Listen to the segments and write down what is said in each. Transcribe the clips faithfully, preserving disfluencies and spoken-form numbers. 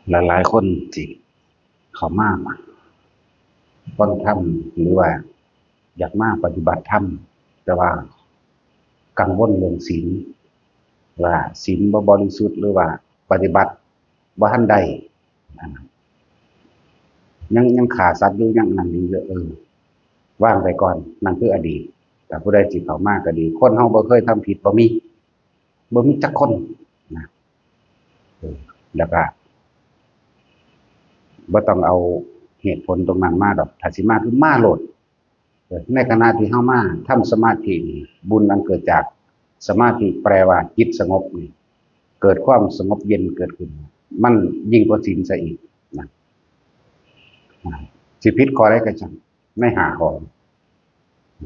หลายๆคนที่เข้ามาฟังธรรม หรือว่าอยากมาปฏิบัติธรรม แต่ว่ากังวลเรื่องศีล ว่าศีลบ่บริสุทธิ์ หรือว่าปฏิบัติบ่ทันได้ ยังยังฆ่าสัตว์อยู่ ยังอันนั้นอยู่ เออ วางไปก่อน นั่นคืออดีต แต่ผู้ใดที่เข้ามาก็ดี คนเฮาบ่เคยทำผิด บ่มี บ่มีจักคนนะ เออ แล้วก็บ่ต้องเอาเหตุผลตรงนั้นมาดอก ถ้าสิมาคือมาโลด เออ ในขณะที่เฮามาทำสมาธินี่ บุญอันเกิดจากสมาธิ แปลว่าจิตสงบนี่ เกิดความสงบเย็นเกิดขึ้น มันยิ่งกว่าศีลซะอีกนะ อ่า สิผิดข้อใดก็ช่าง ในห้าข้อ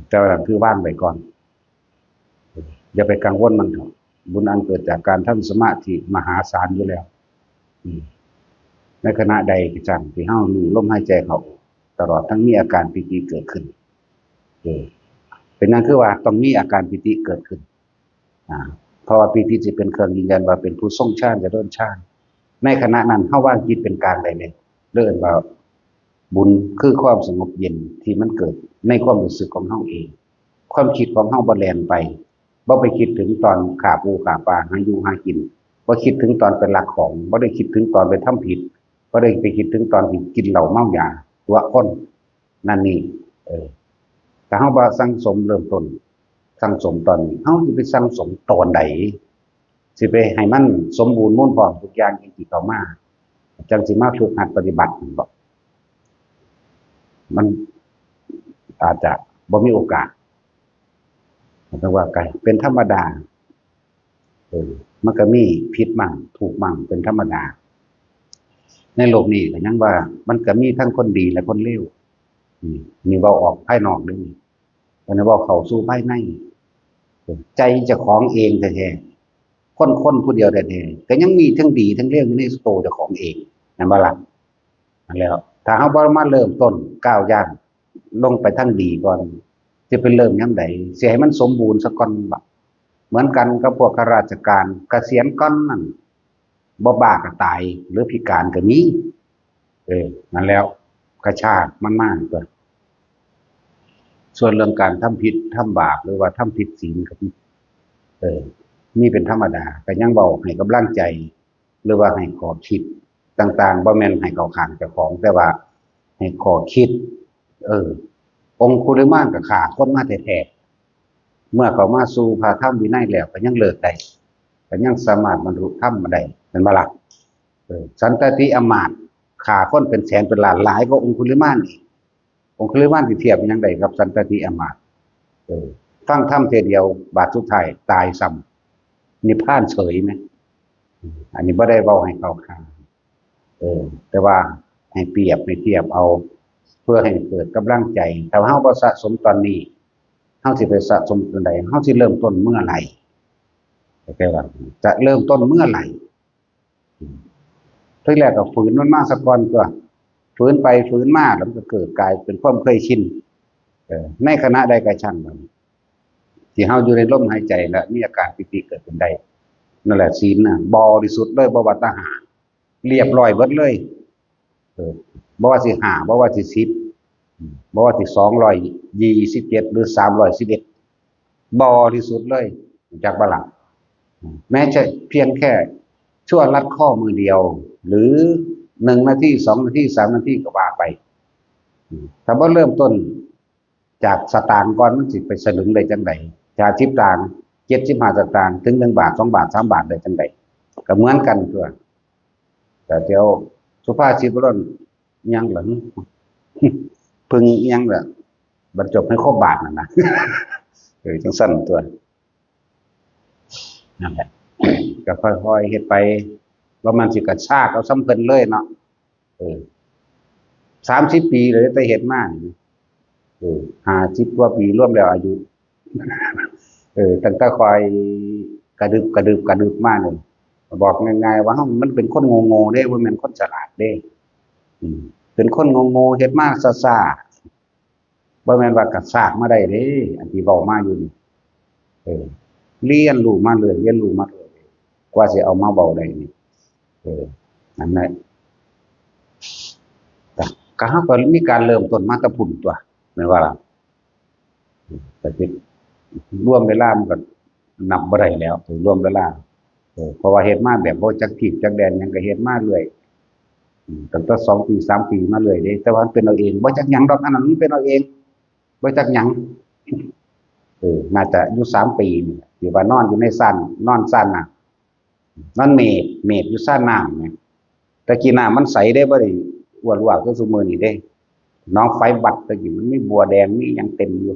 แต่ว่าคือวางไว้ก่อน อย่าไปกังวลมันเถาะ บุญอันเกิดจากการทำสมาธิมหาศาลอยู่แล้ว อืม ในขณะใดก็ช่างที่เฮารู้ลมหายใจเข้าออก ตลอดทั้งมีอาการปีติเกิดขึ้น เออ เป็นหยังคือว่าต้องมีอาการปีติเกิดขึ้น อ่า เพราะว่าปีติสิเป็นเครื่องยืนยันว่าเป็นผู้ทรงฌาน เจริญฌาน ในขณะนั้นเฮาวางจิตเป็นกลางได้เลย เรียกว่าบุญคือความสงบเย็นที่มันเกิดในความรู้สึกของเฮาเอง ความคิดของเฮาบ่แล่นไป บ่ไปคิดถึงตอนฆ่าปูฆ่าปลา หาอยู่หากิน บ่คิดถึงตอนไปลักของ บ่ได้คิดถึงตอนไปทำผิด บ่ได้ไปคิดถึงตอนที่กินเหล้าเมายา ตัวคน นั่นนี่ เออ ถ้าเฮาบ่สั่งสมเริ่มต้น สั่งสมตอนนี้ เฮาสิไปสั่งสมตอนใด สิไปให้มันสมบูรณ์มูลพร้อมทุกอย่างจังสิเข้ามา จังสิมาฝึกหัดปฏิบัติ มันบ่ มันอาจจะบ่มีโอกาส แต่ว่าก็เป็นธรรมดา เออ มันก็มีผิดมั่งถูกมั่งเป็นธรรมดา ในโลกนี้ก็ยังว่ามันก็มีทั้งคนดีและคนเลว อืม นี่เว้าออกภายนอกเด้อ อันนี้เว้าเข้าสู่ภายใน ใจเจ้าของเองแท้ๆ คนๆ ผู้เดียวแท้ๆ ก็ยังมีทั้งดีทั้งเลวอยู่ในตัวเจ้าของเอง แม่นบ่ล่ะ? นั่นแหล้ว ถ้าเฮาบ่มาเริ่มต้นก้าวย่างลงไปทางดีก่อน สิไปเริ่มยามใด สิให้มันสมบูรณ์ซะก่อนบ่ เหมือนกันกับพวกข้าราชการ เกษียณก่อนนั่น บ่บ้าก็ตาย หรือพิการก็มี เออ นั่นแหล้ว กระชากมันมาตัว ส่วนเรื่องการทำผิดทำบาป หรือว่าทำผิดศีลก็มี เออ มีเป็นธรรมดา ก็ยังเว้าให้กำลังใจ หรือว่าให้ข้อคิดต่างๆ บ่แม่นให้เข้าข้างเจ้าของ แต่ว่าให้ข้อคิด เออ องคุลิมานก็ฆ่าคนมาแท้ๆ เมื่อเข้ามาสู่พระธรรมวินัยแล้วก็ยังเลิกได้ ก็ยังสามารถบรรลุธรรมมาได้ แม่นบ่ล่ะ? เออ สันตติอำมาตย์ฆ่าคนเป็นแสนเป็นล้าน หลายกว่าองคุลิมานอีก องคุลิมานสิเทียบอิหยังได้กับสันตติอำมาตย์ เออ ฟังธรรมเทื่อเดียว บาดสุดท้ายตายซ้ำ นิพพานเฉยแหม อืม อันนี้บ่ได้เว้าให้เข้าข้าง เออ แต่ว่าให้เปรียบให้เทียบเอา เพื่อให้เกิดกำลังใจ ถ้าเฮาบ่สะสมตอนนี้ เฮาสิไปสะสมตอนใด เฮาสิเริ่มต้นเมื่อไหร่ เข้าใจบ่? จะเริ่มต้นเมื่อไหร่ ทีแรกก็ฝืนมันมาซะก่อนตั๊ว ฝืนไปฝืนมา แล้วมันก็เกิดกลายเป็นความเคยชิน เออ ในขณะใดก็ช่างมัน ที่เฮาอยู่ในลมหายใจแล้วมีอาการปีติเกิดขึ้นได้ นั่นแหละศีลน่ะ บริสุทธิ์เลย บ่ว่าแต่ห้า เรียบร้อยเบิดเลย เออ บ่ว่าสิห้า บ่ว่าสิสิบ อืม บ่ว่าสิสองร้อยยี่สิบเจ็ด หรือสามร้อยสิบเอ็ด บริสุทธิ์เลย รู้จักบ่ล่ะ? อืม แม้จะเพียงแค่ชั่วลัดข้อมือเดียว หรือหนึ่งนาที สองนาที สามนาที ก็ว่าไป อืม ถ้าบ่เริ่มต้นจากสตางค์ก่อน มันสิไปสลึงได้จั่งใด? จากสิบสตางค์ เจ็ดสิบห้าสตางค์ ถึงหนึ่งบาท สองบาท สามบาท ได้จั่งใด? ก็เหมือนกันตั๊ว แต่เดี๋ยวสุภาษิตโบราณ อิหยังล่ะ เพิ่งอิหยังล่ะ บรรจบให้ครบบาทนั่นนะ เออ จั่งซั่นตั๊ว นั่นแหละ ก็ค่อยๆ เฮ็ดไป ว่ามันสิกระชากเอาซ้ำเพิ่นเลยเนาะ เออ สามสิบปีเลยแต่เฮ็ดมานี่ เออ ห้าสิบกว่าปีรวมแล้วอายุ เออ ตั้งแต่ค่อยกระดึบกระดึบกระดึบมานี่ บอกง่ายๆ ว่าเฮามันเป็นคนโง่ๆ เด้ บ่แม่นคนฉลาดเด้ อืม เป็นคนโง่ๆ เฮ็ดมาซ่าๆ บ่แม่นว่ากระชากมาได้เด้ อันที่เว้ามาอยู่นี่ เออ เรียนรู้มาเรื่อย เรียนรู้มาเรื่อย กว่าสิเอามาเว้าได้นี่ เออ นั่นแหละ ก็เฮาก็มีการเริ่มต้นมาแต่พุ้นตั๊ว แม่นบ่ล่ะ? ก็สิรวมเวลามันก็นับบ่ได้แล้ว รวมเวลา เออ เพราะว่าเฮ็ดมาแบบบ่จักทีบจักแดนหยัง ก็เฮ็ดมาเรื่อย อืม ตั้งแต่สองปีสามปีมาเรื่อยเด้ แต่ว่ามันเป็นเอาเอง บ่จักหยังดอก อันนั้นมันเป็นเอาเอง บ่จักหยัง เออ น่าจะอยู่สามปีนี่แหละ ที่ว่านอนอยู่ในซาน นอนซานน้ำ นอนเมด เมดอยู่ซานน้ำเนี่ย แต่กี้น้ำมันใสเด้ บ่ได้อ้วกวาคือซุมื้อนี้เด้ หนองไฟบัด แต่กี้มันมีบัวแดง มีหยังเต็มอยู่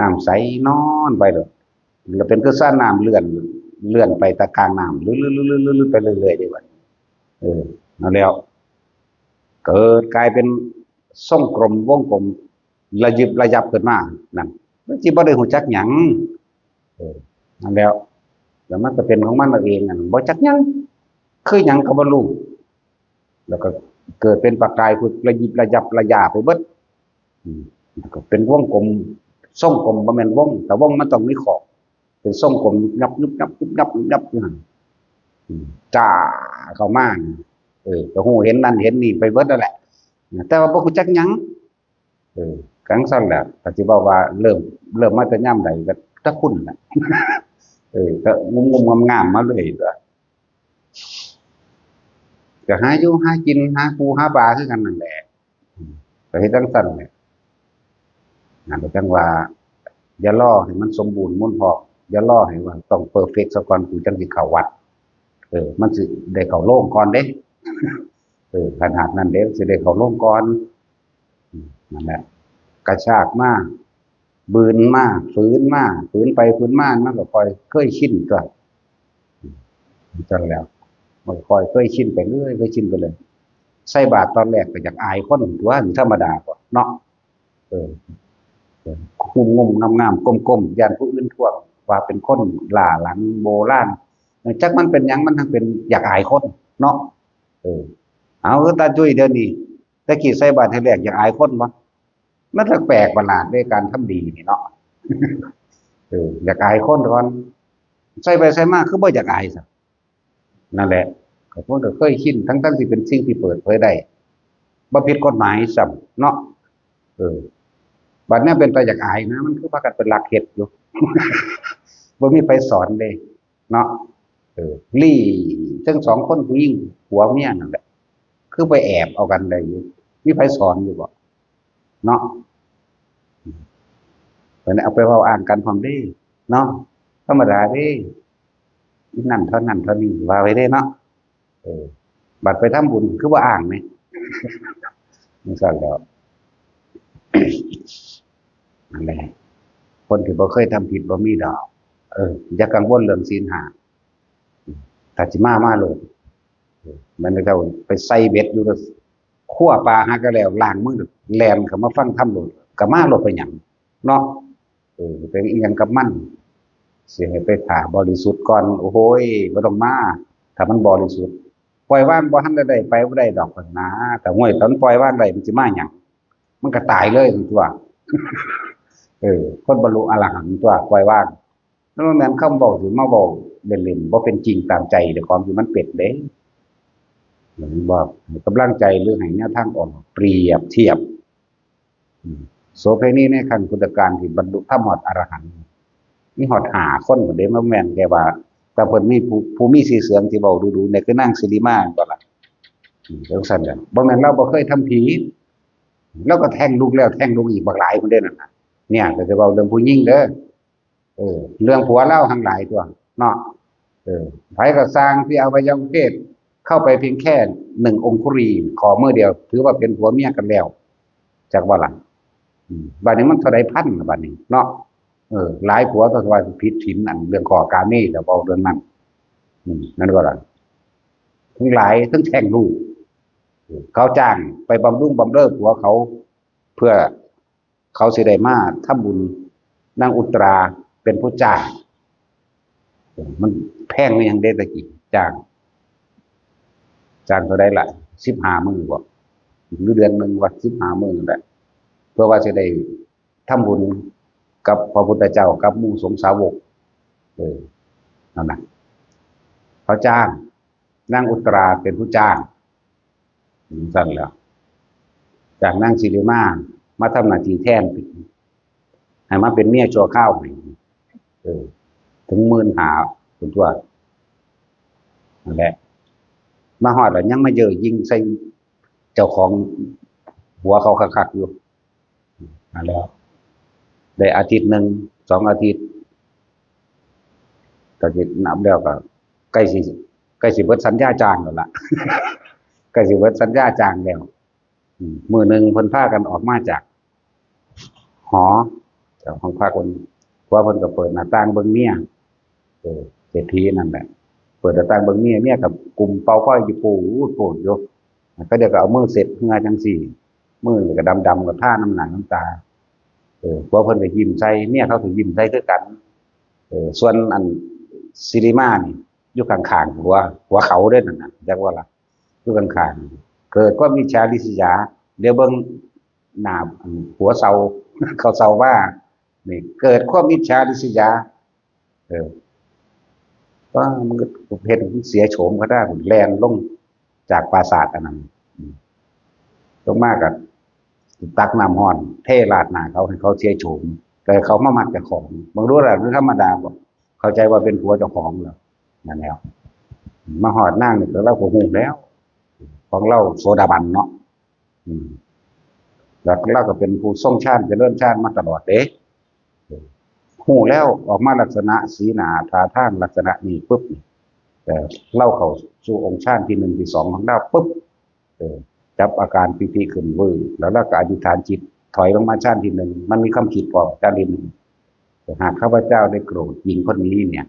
น้ำใส นอนไปโลด แล้วเป็นคือซานน้ำเลื่อน เลื่อนไปตะกางน้ำ เลื่อนๆๆๆๆ ไปเรื่อยๆเด้บัดนี้ เออ นั่นแล้ว เกิดกลายเป็นทรงกลม วงกลม ระยิบระยับขึ้นมา นั่น มันสิบ่ได้ฮู้จักหยัง เออ นั่นแล้ว แล้วมันก็เป็นของมันเอาเอง นั่น บ่จักหยัง คือหยังก็บ่รู้ แล้วก็เกิดเป็นประกาย คือระยิบระยับระย่าไปเบิด อืม แล้วก็เป็นวงกลม ทรงกลม บ่แม่นวง แต่วงมันต้องมีขอบ เป็นทรงกลม ยุบยับ ยุบยับ ยุบยับ ยุบยับอยู่หั่น อืม จ้าเข้ามา เออ ก็ฮู้เห็นนั่นเห็นนี่ไปเบิดนั่นแหละ แต่ว่าบ่ฮู้จักหยัง เออ ก็จั่งซั้นแหละ ก็สิเว้าว่าเริ่ม เริ่มมาแต่ยามใด ก็แต่พุ้นแหละ เออ ก็งุ่มๆงามๆมาเลยตั๊ว ก็หาอยู่หากิน หาปูหาปลาคือกันนั่นแหละ อืม ก็เฮ็ดจั่งซั้นแหละ นั่นก็จั่งว่า อย่ารอให้มันสมบูรณ์มูลพร้อม อย่ารอให้ว่าต้องเพอร์เฟกต์ซะก่อน กูจั่งสิเข้าวัด เออ มันสิได้เข้าโรงก่อนเด้ เออ ขนาดนั้นเด้ สิได้เข้าโรงก่อน อืม นั่นแหละ กระชากมา บืนมา ฝืนมา ฝืนไป ฝืนมา มันก็ค่อยเคยชินตั๊ว อืม จั่งซั้นแล้ว มันก็ค่อยเคยชินไปเรื่อย เคยชินไปเลย ใส่บาตรตอนแรกก็อยากอายคนตั๊ว ธรรมดาตั๊วเนาะ เออ เออ งุ่มๆงามๆ ก้มๆ ย้านผู้อื่นท้วง ว่าเป็นคนล้าหลังโบราณ จักมันเป็นหยัง มันทั้งเป็นอยากอายคนเนาะ เออ เอา คือตาจุ้ยเดี๋ยวนี้ แต่กี้ใส่บาตรเทื่อแรกอยากอายคนบ่ มันแปลกประหลาดเด้ การทำดีนี่เนาะ เออ อยากอายคนก่อน ใส่ไปใส่มาคือบ่อยากอายซะ นั่นแหละ ก็คงจะเคยชิน ทั้งๆที่เป็นสิ่งที่เปิดเผยได้ บ่ผิดกฎหมายซ้ำเนาะ เออ บัดนี้เป็นตาอยากอายนะ มันคือพากันเป็นลักเฮ็ดอยู่ บ่มีไผสอนเด้ เนาะ เออ ลี้ทั้งสองคนผู้หญิงผัวเมียนั่นแหละ คือไปแอบเอากันได้อยู่ มีไผสอนอยู่บ่ เนาะ เพิ่นเอาไปเว้าอ้างกันพร้อมเด้ เนาะ ธรรมดาเด้ อีนั่นเท่านั้นเท่านี้ ว่าไว้เด้เนาะ เออ บัดไปทำบุญคือบ่อ้างนี่ จั่งซั้นแล้ว นั่นแหละ คนที่บ่เคยทำผิดบ่มีดอก เออ อย่ากังวลเรื่องศีลห้า ถ้าสิมา มาโลด เออ มันก็ไปใส่เบ็ดอยู่ ก็ครัวปลาหาก็แล้ว ล้างมือ แล่นเข้ามาฟังธรรมโลด ก็มาโลดไปหยัง เนาะ เออ เป็นอีหยังกับมัน สิให้ไปถ่าบริสุทธิ์ก่อน โอ้โหย บ่ต้องมา ถ้ามันบริสุทธิ์ ปล่อยวางบ่ทันได้ ไปบ่ได้ดอกนะ แต่ห้วย ถ้ามันปล่อยวางได้ มันสิมาหยัง มันก็ตายเลยตั๊ว เออ คนบรรลุอรหันต์ตั๊ว ปล่อยวาง นั่นบ่แม่นคำเว้าสิมาเว้าเล่นๆ บ่เป็นจริงตามใจเจ้าของที่มันเป็นเด้ เห็นบ่ ให้กำลังใจหรือให้แนวทางออก เปรียบเทียบ อืม โสเภณีในครั้งพุทธกาลที่บรรลุธรรมฮอดอรหันต์ มีฮอดห้าคนพุ้นเด้ บ่แม่นแค่ว่า แต่เพิ่นมีผู้ ผู้มีชื่อเสียงที่เว้าดูๆ เนี่ย คือนางสิริมา แม่นบ่ล่ะ อืม จั่งซั้นแหละ บ่แม่นลาวบ่เคยทำผิด ลาวก็แท้งลูกแล้วแท้งลูกอีกบักหลายพุ้นเด้นั่นน่ะ เนี่ย ก็สิเว้าเรื่องผู้หญิงเด้อ เออ เรื่องผัวลาวหั่นหลายตั๊ว เนาะ เออ ไผก็ซ่างที่อวัยวะเพศเข้าไปเพียงแค่หนึ่งองคุลี ข้อมือเดียว ถือว่าเป็นผัวเมียกันแล้ว จักว่าล่ะ อืม บัดนี้มันเท่าใดพันล่ะบัดนี้ เนาะ เออ หลายผัวก็ว่าผิดศีล อันเรื่องข้อกาเม ก็เว้าเรื่องนั้น อืม นั่นว่าล่ะ ทั้งหลายทั้งแท้งลูก เขาจ้างไปบำรุงบำเรอผัวเขา เพื่อเขาสิได้มาทำบุญ นางอุตราเป็นผู้จ้าง มันแพงหรือหยังเด้ แต่กี้จ้าง จ้างเท่าใดล่ะ สิบห้ามื้อบ่ หรือเดือนหนึ่งวะ สิบห้ามื้อนั่นแหละ เพื่อว่าสิได้ทำบุญกับพระพุทธเจ้ากับหมู่สงฆ์สาวก เออ นั่นน่ะ เขาจ้าง นางอุตราเป็นผู้จ้าง จั่งซั้นแหละ จากนางสิริมา มาทำหน้าที่แทน ให้มาเป็นเมียชั่วคราวให้ เออ ถึงหมื่นห้า เป็นตัว นั่นแหละ มาฮอดแล้วยังมาเย่อหยิ่งใส่เจ้าของผัวเขาคักๆอยู่ นั่นแหละ ได้อาทิตย์หนึ่ง สองอาทิตย์ ก็สินับแล้วก็ใกล้สิ ใกล้สิเบิดสัญญาจ้างแล้วล่ะ ใกล้สิเบิดสัญญาจ้างแล้ว อืม มื้อหนึ่งเพิ่นพากันออกมาจากหอ จากห้องพักเพิ่น ผัวเพิ่นก็เปิดหน้าต่างเบิ่งเมีย เออ เศรษฐีนั่นแหละ เปิดหน้าต่างเบิ่งเมีย เมียก็กุมเป่าคอยอยู่ปูดปูดอยู่ เขาเจ้าก็เอามือเช็ดเหงื่อจั่งซี้ มือก็ดำๆ ก็ทาน้ำหน้าน้ำตา เออ ผัวเพิ่นก็ยิ้มใส่ เมียเขาก็ยิ้มใส่คือกัน เออ ส่วนอันสิริมานี่ อยู่ข้างๆ ผัว ผัวเขาเด้อนั่นน่ะ จักว่าล่ะ อยู่ข้างๆ เกิดความอิจฉาริษยา เดี๋ยวเบิ่งหน้า อันผัวเซา เขาเซาว่า นี่ เกิดความอิจฉาริษยา เออ ว่ามันก็เฮ็ดให้เสียโฉมเขาได้ แล่นลงจากปราสาทอันนั้น อืม ลงมาก็ตักน้ำร้อน เทราดหน้าเขา ให้เขาเสียโฉม แต่เขามามักเจ้าของ เบิ่งดูล่ะ มันธรรมดาบ่ เข้าใจว่าเป็นผัวเจ้าของแล้ว นั่นแหละ มาฮอดนางนี่ก็ ลาวก็ฮู้แล้ว ของลาวโสดาบันเนาะ อืม แล้วลาวก็เป็นผู้ทรงฌาน เจริญฌานมาตลอดเด้ ฮู้แล้ว ออกมาลักษณะสีหน้าท่าทางลักษณะนี้ปุ๊บนี่ แต่ลาวเข้าสู่องค์ฌานที่หนึ่งที่สองของลาวปุ๊บ เออ จับอาการปีติขึ้นวืบ แล้วลาวก็อธิษฐานจิต ถอยลงมาฌานที่หนึ่ง มันมีความคิดพร้อมฌานที่หนึ่ง หากข้าพเจ้าได้โกรธหญิงคนนี้เนี่ย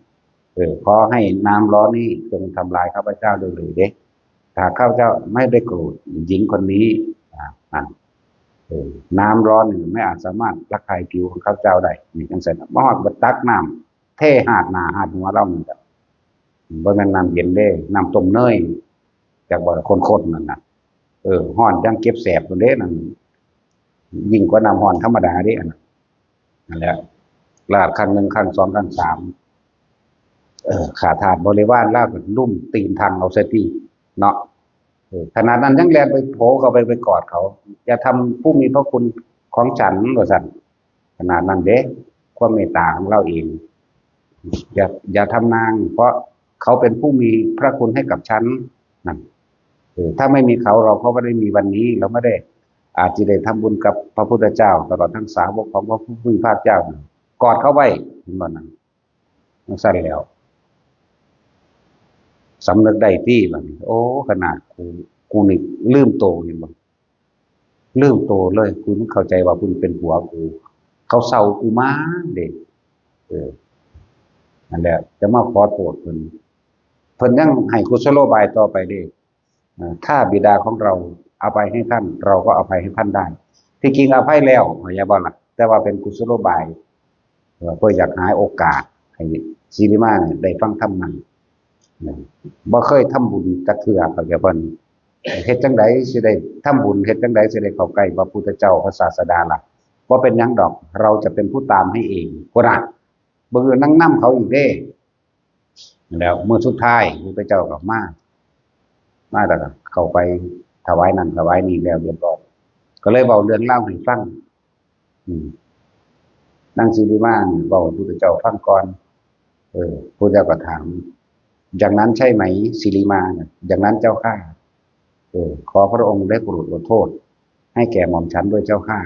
เออ ขอให้น้ำร้อนนี้จงทำลายข้าพเจ้าด้วยเลยเด้ หากข้าพเจ้าไม่ได้โกรธหญิงคนนี้ อ่า อ่า เออ น้ำร้อนนี่ไม่อาจสามารถระคายผิวของข้าพเจ้าได้ นี่จั่งซั่นน่ะ มาฮอดก็ตักน้ำเทราดหน้าราดหัวลาวนี่ก็ บ่แม่นน้ำเย็นเด้ น้ำต้มเนย จักบ่ ข้นๆ นั่นน่ะ เออ ร้อนจั่งเจ็บแสบพู้นเด้นั่น ยิ่งกว่าน้ำร้อนธรรมดาเด้อันนั้น นั่นแหละ ราดครั้งหนึ่ง ครั้งสอง ครั้งสาม เออ ข้าทาสบริวารลาวก็ลุ่มตีนทังเอาซะติเนาะ เออ ขนาดนั้นยังแล่นไปโผเข้าไป ไปกอดเขา อย่าทำผู้มีพระคุณของฉัน ว่าซั่น ขนาดนั้นเด้ ความเมตตาของลาวเอง อย่า อย่าทำนาง เพราะเขาเป็นผู้มีพระคุณให้กับฉัน นั่น เออ ถ้าไม่มีเขาเราก็ไม่ได้มีวันนี้ เราไม่ได้ อาจจะได้ทำบุญกับพระพุทธเจ้า ตลอดทั้งสาวกของพระผู้มีพระภาคเจ้า กอดเขาไว้ เห็นบ่นั่น จั่งซั่นแล้ว สำนึกได้ติบัดนี้ โอ้ ขนาดกู กูนี่ลืมโต เห็นบ่ ลืมโตเลย กูยังเข้าใจว่าเพิ่นเป็นผัวกู เขาเซากูมาเด้ เออ นั่นแหละ จะมาขอโทษเพิ่น เพิ่นยังให้กุศโลบายต่อไปเด้ เอ่อ ถ้าบิดาของเราอภัยให้ท่าน เราก็อภัยให้ท่านได้ ที่จริงอภัยแล้ว เข้าใจบ่ล่ะ แต่ว่าเป็นกุศโลบาย เอ่อ เพื่ออยากหาโอกาสให้สิริมาเนี่ยได้ฟังธรรมนั่น เอ่อ บ่เคยทำบุญจักเทื่อ เข้าใจบ่ เฮ็ดจั่งใดสิได้ทำบุญ เฮ็ดจั่งใดสิได้เข้าใกล้พระพุทธเจ้าพระศาสดาล่ะ บ่เป็นหยังดอก เราจะเป็นผู้ตามให้เอง พุ้นน่ะ บ่คือนางนำเขาอีกเด้ แล้วมื้อสุดท้ายพระพุทธเจ้าก็มา มาแล้วก็เข้าไปถวายนั่นถวายนี่แล้วเรียบร้อย ก็เลยเว้าเรื่องราวให้ฟัง อืม นางสิริมานี่เว้าให้พระพุทธเจ้าฟังก่อน เออ พระพุทธเจ้าก็ถาม อย่างนั้นใช่ไหม สิริมา อย่างนั้นเจ้าข้า เออ ขอพระองค์ได้โปรดลดโทษ ให้แก่หม่อมฉันด้วยเจ้าข้า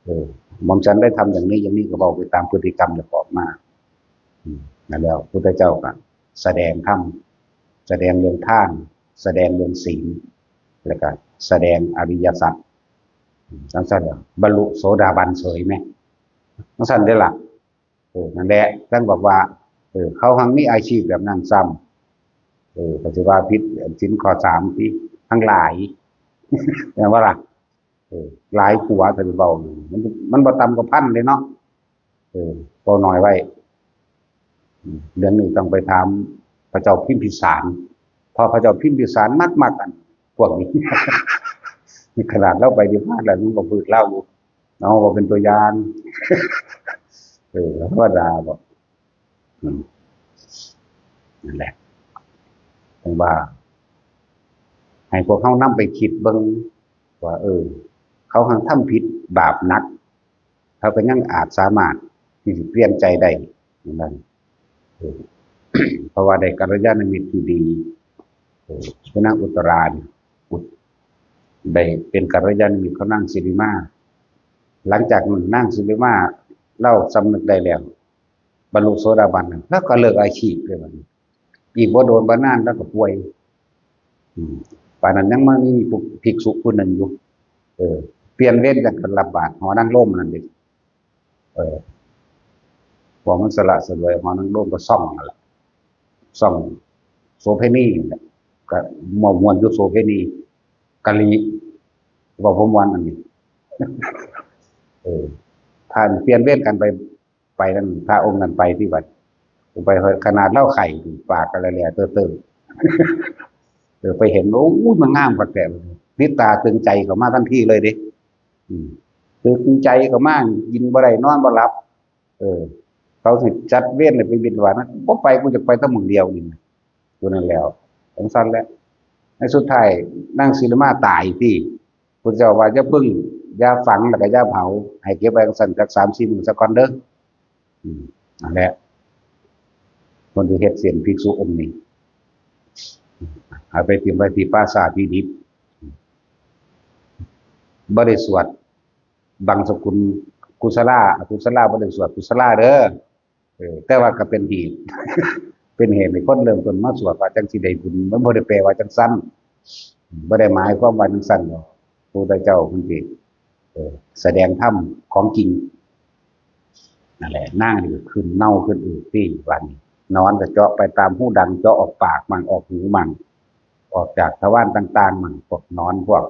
เออ หม่อมฉันได้ทำอย่างนี้อย่างนี้ ก็เว้าไปตามพฤติกรรมเจ้าของมา อืม นั่นแล้วพุทธเจ้าก็แสดงธรรม แสดงเรื่องทาน แสดงเรื่องศีล แล้วก็แสดงอริยสัจ อืม จั่งซั่นแล้วบรรลุโสดาบันเฉยไหม จั่งซั่นเด้อล่ะ เออ นั่นแหละ จั่งบอกว่า เออ เขาหังมีอาชีพแบบนั้นซ้ำ เออ ก็สิว่าผิดศีลข้อสามติ ทั้งหลาย แม่นบ่ล่ะ เออ หลายผัว ถ้าสิเว้า มัน มันบ่ต่ำกว่าพันเลยเนาะ เออ เว้าน้อยไว้ อืม เรื่องนี้ต้องไปถามพระเจ้าพิมพิสาร เพราะพระเจ้าพิมพิสารมัก มักอันพวกนี้ ขนาดลาวไปนิพพานแล้วยังประพฤติลาวอยู่ เอาว่าเป็นตัวอย่าง เออ ธรรมดาบ่ อืม นั่นแหละ จั่งว่า ให้พวกเฮานำไปคิดเบิ่งว่า เออ เขาหั้งทำผิดบาปหนัก เขาก็ยังอาจสามารถที่สิเปลี่ยนใจได้นั่นเออ เพราะว่าได้กัลยาณมิตรที่ดี เออ คือนางอุตรานี่ อุต- ได้เป็นกัลยาณมิตรของนางสิริมา หลังจากนั้นนางสิริมาเล่าสำนึกได้แล้ว บรรลุโสดาบันแล้วก็เลิกอาชีพเลยบัดนี้ อีกบ่โดนบ่นานแล้วก็ป่วย อืม ปานนั้นยังมามีผู้ภิกษุผู้หนึ่งอยู่ เออ เปลี่ยนเวรกันก็รับบาตรหอนางโลมนั่นเอง เออ พวกมันสละสลวยหอนางโลมก็ซ่องนั่นแหละ ซ่องโสเภณีนั่นแหละ ก็ม่วนม่วนอยู่โสเภณี กะลี ว่าผมวันอันนี้ เออ ท่านเปลี่ยนเวรกันไป ไปนั่น พระองค์นั้นไปที่วัด ไปขนาดเล่าไข่ปากกันแล้วเติมเติม เออ ไปเห็น โอ้ย มันงามคักแท้ นิตาตึงใจเข้ามาทันทีเลยเด้ อืม ตึงใจเข้ามา กินบ่ได้ นอนบ่หลับ เออ เขาสิจัดเวรให้ไปบิณฑบาตนะ บ่ไป กูอยากไปแต่มื้อเดียวนี่ ตัวนั้นแล้ว จั่งซั่นแหละ ในสุดท้าย นางสิริมาตายติ พุทธเจ้าว่า อย่าเพิ่ง อย่าฝัง แล้วก็อย่าเผา ให้เก็บไว้จั่งซั่นจักสามสี่มื้อซะก่อนเด้อ อืม นั่นแหละ คนที่เฮ็ดเสี้ยนภิกษุองค์นี้ เอาไปถิ่มไว้ที่ป่าช้าที่ดิบ บ่ได้สวดบังสกุลกุศลา อกุศลา บ่ได้สวดกุศลาเด้อ เออ แต่ว่าก็เป็นเหตุ เป็นเหตุให้คนเริ่มต้นมาสวดว่าจั่งสิได้บุญ มันบ่ได้แปลว่าจั่งซั่น บ่ได้หมายความว่าจั่งซั่นดอก พระพุทธเจ้าเพิ่นสิ เออ แสดงธรรมของจริง นั่นแหละ นางนี่ก็ขึ้นเน่าขึ้นอืดติ บัดนี้ หนอนก็เจาะไปตามหูดัง เจาะออกปากมั่ง ออกหูมั่ง ออกจากทวารต่างๆมั่ง พวกหนอน พวก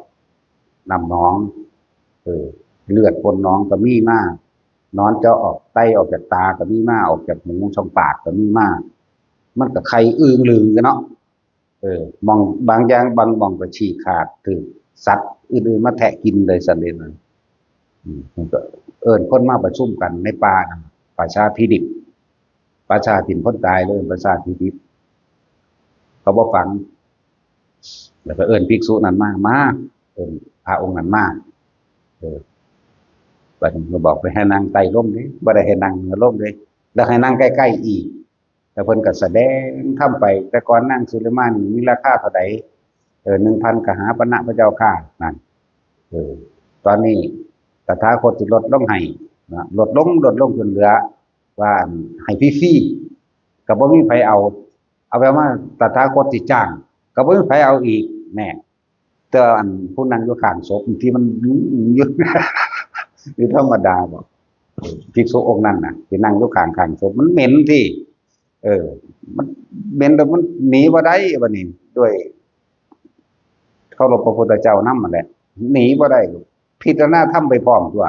น้ำหนอง เออ เลือดปนหนองก็มีมา หนอนเจาะออก ไตออกจากตาก็มีมา ออกจากหูช่องปากก็มีมา มันก็ไข่อึ่งลึงกันเนาะ เออ หม่อง บางอย่าง บางหม่องก็ฉีกขาด ถืกสัตว์อื่นๆมาแทะกินเลย ซั่นเด้ อืม มันก็เอิ้นคนมาประชุมกันในป่านั่น ป่าช้าที่ดิบ ป่าช้าถิ่นคนตายเลย ป่าช้าที่ดิบ เขาบ่ฝัง แล้วก็เอิ้นภิกษุนั้นมา มา เอิ้นพระองค์นั้นมา เออ บัดนี้ก็บอกไปให้นั่งใต้ร่มเด้ บ่ได้ให้นั่งเหนือร่มเด้ แล้วให้นั่งใกล้ๆอีก แล้วเพิ่นก็แสดงธรรมไป แต่ก่อนนางสิริมานี่มีราคาเท่าใด เออ หนึ่งพันกหาปณะ พระเจ้าข้า นั่น เออ ตอนนี้ตถาคตสิลดลงให้นะ ลดลง ลดลงจนเหลือ ว่าอันให้ฟรีๆ ก็บ่มีไผเอา เอาไปมาตถาคตสิจ้าง ก็บ่มีไผเอาอีก แน่ แต่อันผู้นั่งอยู่ข้างศพที่มันอยู่ อยู่ธรรมดาบ่ ภิกษุองค์นั้นน่ะ ที่นั่งอยู่ข้าง ข้างศพ มันเหม็นติ เออ มันเหม็นแล้วมันหนีบ่ได้บัดนี้ ด้วยเคารพพระพุทธเจ้านำนั่นแหละ หนีบ่ได้ พิจารณาธรรมไปพร้อมตั๊ว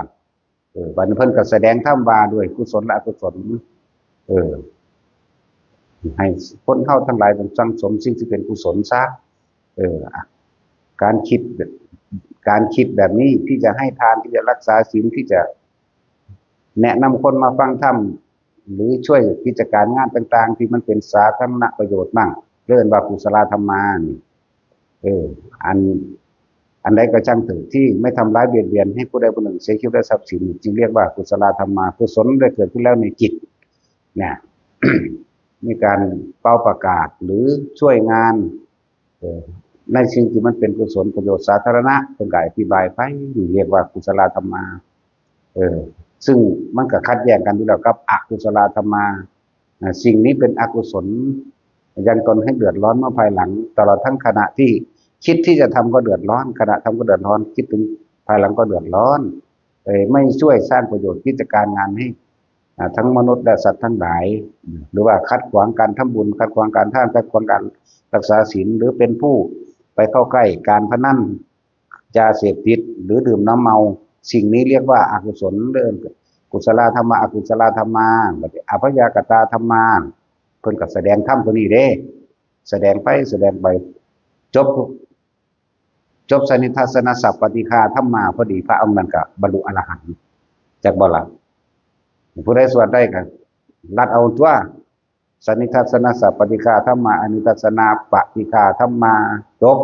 เออ บัดนี้เพิ่นก็แสดงธรรมว่าด้วยกุศลและอกุศล เออ ให้คนเฮาทั้งหลายจงสั่งสมสิ่งที่เป็นกุศลซะ เออ อ่ะ การคิดแบบ การคิดแบบนี้ที่จะให้ทาน ที่จะรักษาศีล ที่จะแนะนำคนมาฟังธรรม หรือช่วยกิจการงานต่างๆ ที่มันเป็นสาธารณประโยชน์มั่ง เรียกว่ากุศลธรรมานี่ เออ อัน อันใดก็ช่างเถอะที่ไม่ทำร้ายเบียดเบียนให้ผู้ใดผู้หนึ่งเสียชีวิตและทรัพย์สิน จึงเรียกว่ากุศลธรรมา กุศลได้เกิดขึ้นแล้วในจิต เนี่ย มีการเป่าประกาศหรือช่วยงาน เออ ในสิ่งที่มันเป็นกุศลประโยชน์สาธารณะ เพิ่นก็อธิบายไป นี่เรียกว่ากุศลธรรมา เออ ซึ่งมันก็ขัดแย้งกันอยู่แล้วกับอกุศลธรรมา อ่า สิ่งนี้เป็นอกุศล ยังตนให้เดือดร้อนเมื่อภายหลัง ตลอดทั้งขณะที่คิดที่จะทำก็เดือดร้อน ขณะทำก็เดือดร้อน คิดถึงภายหลังก็เดือดร้อน เอ่อ ไม่ช่วยสร้างประโยชน์กิจการงานให้ อ่า ทั้งมนุษย์และสัตว์ทั้งหลาย หรือว่าขัดขวางการทำบุญ ขัดขวางการทาน ขัดขวางการรักษาศีล หรือเป็นผู้ไปเข้าใกล้การพนัน ยาเสพติด หรือดื่มน้ำเมา สิ่งนี้เรียกว่าอกุศล เรียกกุศลธรรมา อกุศลธรรมา บัดนี้อพยากตาธรรมา เพิ่นก็แสดงธรรมตัวนี้เด้ แสดงไป แสดงไป จบ จบสนนิทัศสนสัพปฏิฆาธรรมา พอดีพระองค์นั้นก็บรรลุอรหันต์ จักบ่ล่ะ ผู้ใดสวดได้ก็ลัดเอาตั๊ว สนนิทัศสนสัพปฏิฆาธรรมา อนิทัศสนปฏิฆาธรรมา จบ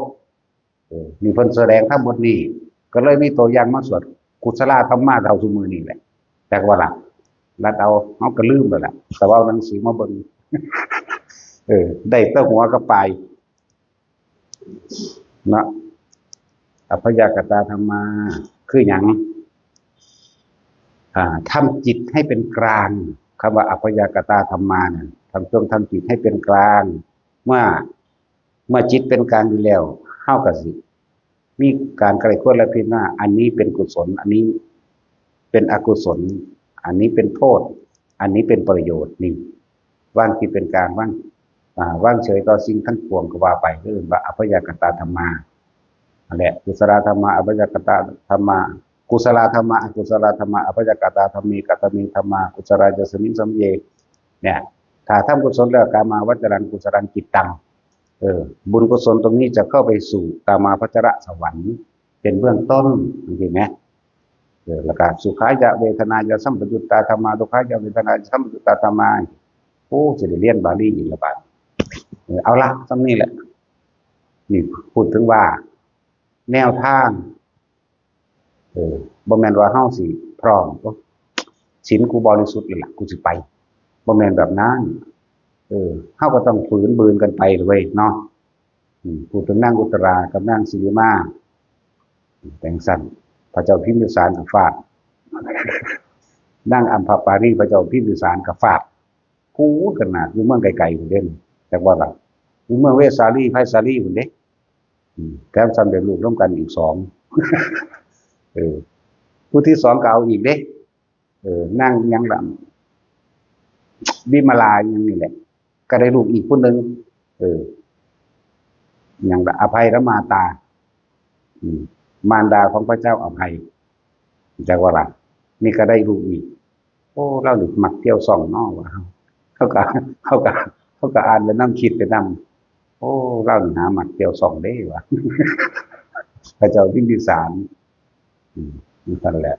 เออ นี่เพิ่นแสดงธรรมบทนี้ ก็เลยมีตัวอย่างมาสวดกุศลธรรมะเท่าซุมื้อนี้แหละ จักว่าล่ะ ลัดเอา เฮาก็ลืมแล้วล่ะ แต่ว่าเอาหนังสือมาเบิ่ง เออ ได้แต่หัวกับปลาย เนาะ อัพพยากตาธรรมา คือหยัง อ่า ทำจิตให้เป็นกลาง คำว่าอัพพยากตาธรรมาเนี่ย ทำ ต้องทำจิตให้เป็นกลาง เมื่อ เมื่อจิตเป็นกลางอยู่แล้ว เฮาก็สิ มีการใคร่ครวญและพิจารณา อันนี้เป็นกุศล อันนี้เป็นอกุศล อันนี้เป็นโทษ อันนี้เป็นประโยชน์ นี่ วางจิตเป็นกลาง วาง อ่า วางเฉยต่อสิ่งทั้งปวงก็ว่าไป เรียกว่าอัพยากตาธรรมา นั่นแหละ กุศลธรรมา อัพยากตาธรรมา กุศลธรรมา อกุศลธรรมา อัพยากตาธรรมี กตมีธรรมา กุศลาจะสมิงสัมเย เนี่ย ถ้าทำกุศลแล้ว กามาวจรังกุศลังจิตตัง เออ บุญกุศลตรงนี้จะเข้าไปสู่กามาวัจรสวรรค์ เป็นเบื้องต้น เห็นไหม เออ แล้วก็สุขายะเวทนายะสัมปยุตตาธรรมา ทุกขายะเวทนายะสัมปยุตตาธรรมา โอ้ สิได้เรียนบาลีอีกละบาด เออ เอาละ ส่ำนี้แหละ นี่พูดถึงว่า แนวทาง เออ บ่แม่นว่าเฮาสิพร้อม โอ้ ศีลกูบริสุทธิ์แล้วล่ะ กูสิไป บ่แม่นแบบนั้น เออ เฮาก็ต้องฝืนบืนกันไปเว้ยเนาะ อืม พูดถึงนางอุตรากับนางสิริมา จั่งซั้น พระเจ้าพิมพิสารก็ฟาด นางอัมพปาลี พระเจ้าพิมพิสารก็ฟาด พูดกันนะ อยู่เมืองไกลๆ พู้นเด้ จักว่าล่ะ อยู่เมืองเวสาลี ไพศาลีพู้นเด้ อืม แถมซ้ำได้ลูกนำกันอีกสอง เออ ผู้ที่สองก็เอาอีกเด้ เออ นางหยังล่ะ วิมลาหยังนี่แหละ ก็ได้ลูกอีกผู้หนึ่ง เออ หยังล่ะ อภัยรมาตา อืม มารดาของพระเจ้าอภัย จักว่าล่ะ นี่ก็ได้ลูกอีก โอ้ ลาวนี่มักเที่ยวส่องเนาะ ว่า เฮาก็ เฮาก็ เฮาก็อ่านไปนำ คิดไปนำ โอ้ ลาวนี่หามักเที่ยวส่องเด้ ว่า พระเจ้าพิมพิสาร อืม นั่นแหละ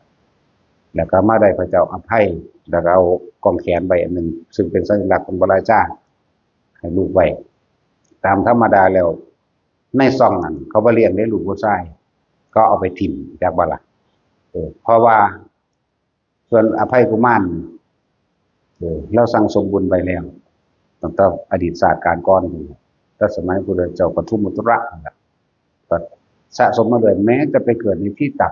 แล้วก็มาได้พระเจ้าอภัย แล้วก็เอากองแขนไว้อันหนึ่ง ซึ่งเป็นสัญลักษณ์ของพระราชา ให้ลูกไว้ ตามธรรมดาแล้ว ในซ่องนั้น เขาบ่เลี้ยงเด้ลูกผู้ชาย ก็เอาไปถิ่ม จักบ่ล่ะ เออ เพราะว่า ส่วนอภัยกุมาร เออ ลาวสั่งสมบุญไว้แล้ว ตั้งแต่อดีตชาติกาลก่อนพู้น แต่สมัยพระพุทธเจ้าปทุมมธุระนั่นล่ะ ก็สะสมมาเรื่อย แม้จะไปเกิดในที่ต่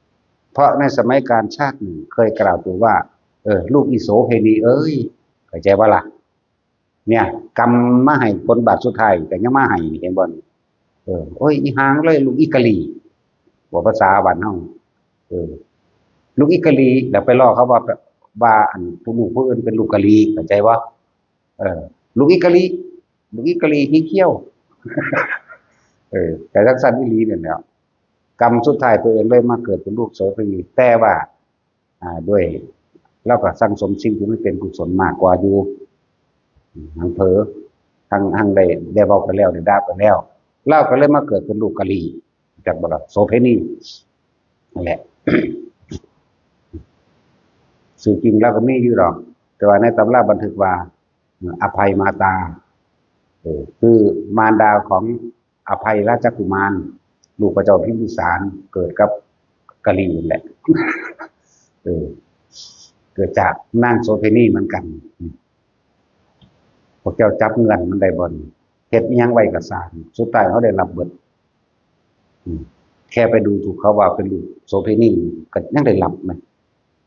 ำ เพราะในสมัยกาลชาติหนึ่งเคยกล่าวตัวว่า เออ ลูกอีโสเภณีเอ้ย เข้าใจบ่ล่ะ เนี่ย กำมาให้คนบาดสุดท้ายก็ยังมาให้ เห็นบ่นี่ เออ โอ้ย อีหางเลย ลูกอีกะลี บอกภาษาบ้านเฮา เออ ลูกอีกะลี แล้วไปล้อเขาว่า ว่าอันผู้ลูกผู้อื่นเป็นลูกกะลี เข้าใจบ่ เออ ลูกอีกะลี ลูกอีกะลีขี้เขี้ยว เออ แต่จั่งซั้นอีหลีนั่นแหละ กรรมสุดท้ายตัวเองเลยมาเกิดเป็นลูกโสเภณี แต่ว่า อ่า ด้วย ลาวก็สั่งสมสิ่งที่มันเป็นกุศลมากกว่าอยู่ อืม หั้งเผลอ หั้ง หั้งได้ ได้เว้าไปแล้ว ได้ด่าไปแล้ว ลาวก็เลยมาเกิดเป็นลูกกะลี จักบ่ล่ะ โสเภณี นั่นแหละ ชื่อจริงลาวก็มีอยู่ดอก แต่ว่าในตำราบันทึกว่า อภัยมาตา เออ คือมารดาของอภัยราชกุมาร ลูกพระเจ้าพิมพิสาร เกิดกับกะลีนั่นแหละ เออ เกิดจากนางโสเภณีเหมือนกัน พวกเจ้าจับเงื่อนมันได้บ่นี่ เฮ็ดอิหยังไว้ก็ซ่าง สุดท้ายเขาได้รับเบิด อืม แค่ไปดูถูกเขาว่าเป็นลูกโสเภณี ก็ยังได้รับนะ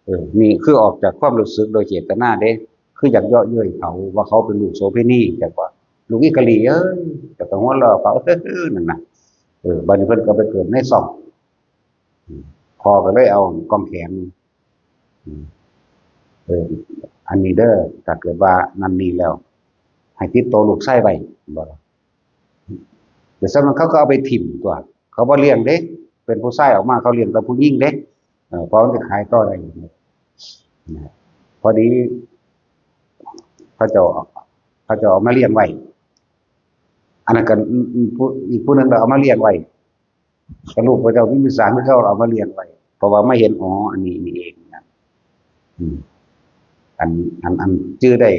เออ นี่คือออกจากความรู้สึกโดยเจตนาเด้ คืออยากเยาะเย้ยเขาว่าเขาเป็นลูกโสเภณี จักว่า ลูกอีกะลีเอ้ย จักไปหัวเราะเขา นั่นน่ะ เออ บัดนี้เพิ่นก็ไปเกิดในซ่อง อืม พ่อก็เลยเอากองแขน อืม เออ อันนี้เด้อ ถ้าเกิดว่านั่นนี่แล้ว ให้ติดตัวลูกชายไว้ บ่ล่ะ แต่ส่วนนั้นเขาก็เอาไปถิ่มตั๊ว เขาบ่เลี้ยงเด้ เป็นผู้ชายออกมาเขาเลี้ยงแต่ผู้หญิงเด้ เออ เพราะมันจะขายต่อได้ นะ พอดี เขาเจ้า เขาเจ้าเอามาเลี้ยงไว้ อันนั้นก็ อืม อืม ผู้ อีกผู้หนึ่งก็เอามาเลี้ยงไว้ ก็ลูกพระเจ้าพิมพิสารที่เขาเอามาเลี้ยงไว้ เพราะว่ามาเห็น อ๋อ อันนี้นี่เองนะ อืม อัน อัน อันชื่อได้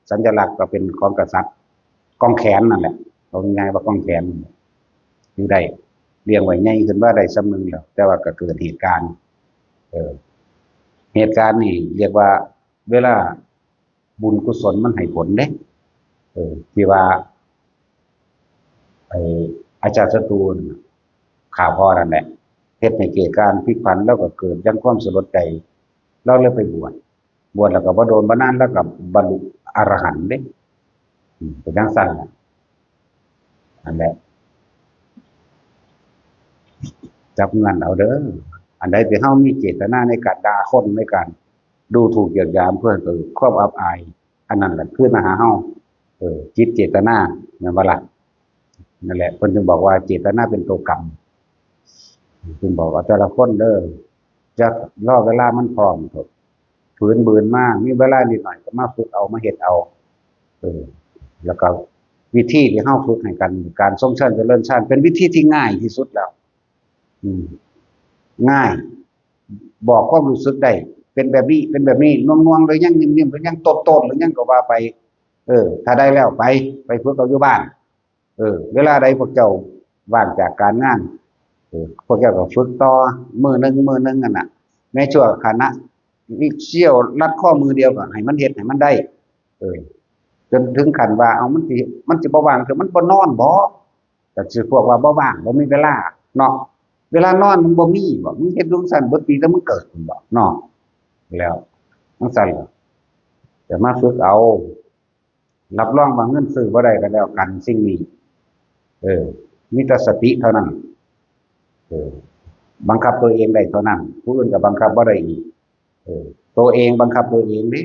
สัญลักษณ์ก็เป็นของกษัตริย์ กองแขนนั่นแหละ เอาง่ายๆว่ากองแขน ชื่อได้ ลี้ยงไว้ใหญ่ขึ้นมาได้ส่ำหนึ่งแล้ว แต่ว่าก็เกิดเหตุการณ์ เออ เหตุการณ์นี่เรียกว่าเวลาบุญกุศลมันให้ผลเด้ เออ ที่ว่า ไอ้อาจารย์ศัตรูน่ะ ฆ่าพ่อนั่นแหละ เฮ็ดให้เกิดการพลิกผัน แล้วก็เกิดยังความสลดใจ เราเลยไปบวช บวชแล้วก็บ่โดนบ่นานแล้วก็บรรลุอรหันต์เด้ อืม เป็นจั่งซั่นล่ะ นั่นแหละ จับเงินเอาเด้อ อันใดที่เฮามีเจตนาในการด่าคน ในการดูถูกเหยียดหยามเพื่อให้เกิดความอับอาย อันนั้นแหละคือมาหาเฮา เออ จิตเจตนา แม่นบ่ล่ะ นั่นแหละ เพิ่นจึงบอกว่าเจตนาเป็นตัวกรรม เพิ่นบอกว่าแต่ละคนเด้อ จะรอเวลามันพร้อมเถาะ ฝืนบืนมา มีเวลานิดหน่อยก็มาฝึกเอา มาเฮ็ดเอา เออ แล้วก็วิธีที่เฮาฝึกให้กัน การทรงฌานเจริญฌาน เป็นวิธีที่ง่ายที่สุดแล้ว อืม ง่าย บอกความรู้สึกได้ เป็นแบบนี้ เป็นแบบนี้ น่วงๆ หรือยัง นิ่มๆ หรือยัง โต้นๆ หรือยังก็ว่าไป เออ ถ้าได้แล้วไป ไปฝึกเอาอยู่บ้าน เออ เวลาใดพวกเจ้าว่างจากการงาน เออ พวกเจ้าก็ฝึกต่อ มื้อหนึ่ง มื้อหนึ่งนั่นน่ะ ในชั่วขณะ วิเสี้ยวรัดข้อมือเดียวก็ให้มันเฮ็ดให้มันได้ เออ จนถึงขั้นว่า เอา มันสิ มันสิบ่ว่าง แต่มันบ่นอนบ่ ก็สิพวกว่าบ่ว่าง บ่มีเวลาเนาะ เวลานอนมึงบ่มีบ่ มึงเฮ็ดอยู่ซั่นเบิดปีแต่มึงเกิดพุ้นบ่เนาะ แล้วจั่งซั่นล่ะ แต่มาฝึกเอา รับรองว่าเงินซื้อบ่ได้ก็แล้วกันสิ่งนี้ เออ มีแต่สติเท่านั้น เออ บังคับตัวเองได้เท่านั้น ผู้อื่นก็บังคับบ่ได้อีก เออ ตัวเองบังคับตัวเองเด้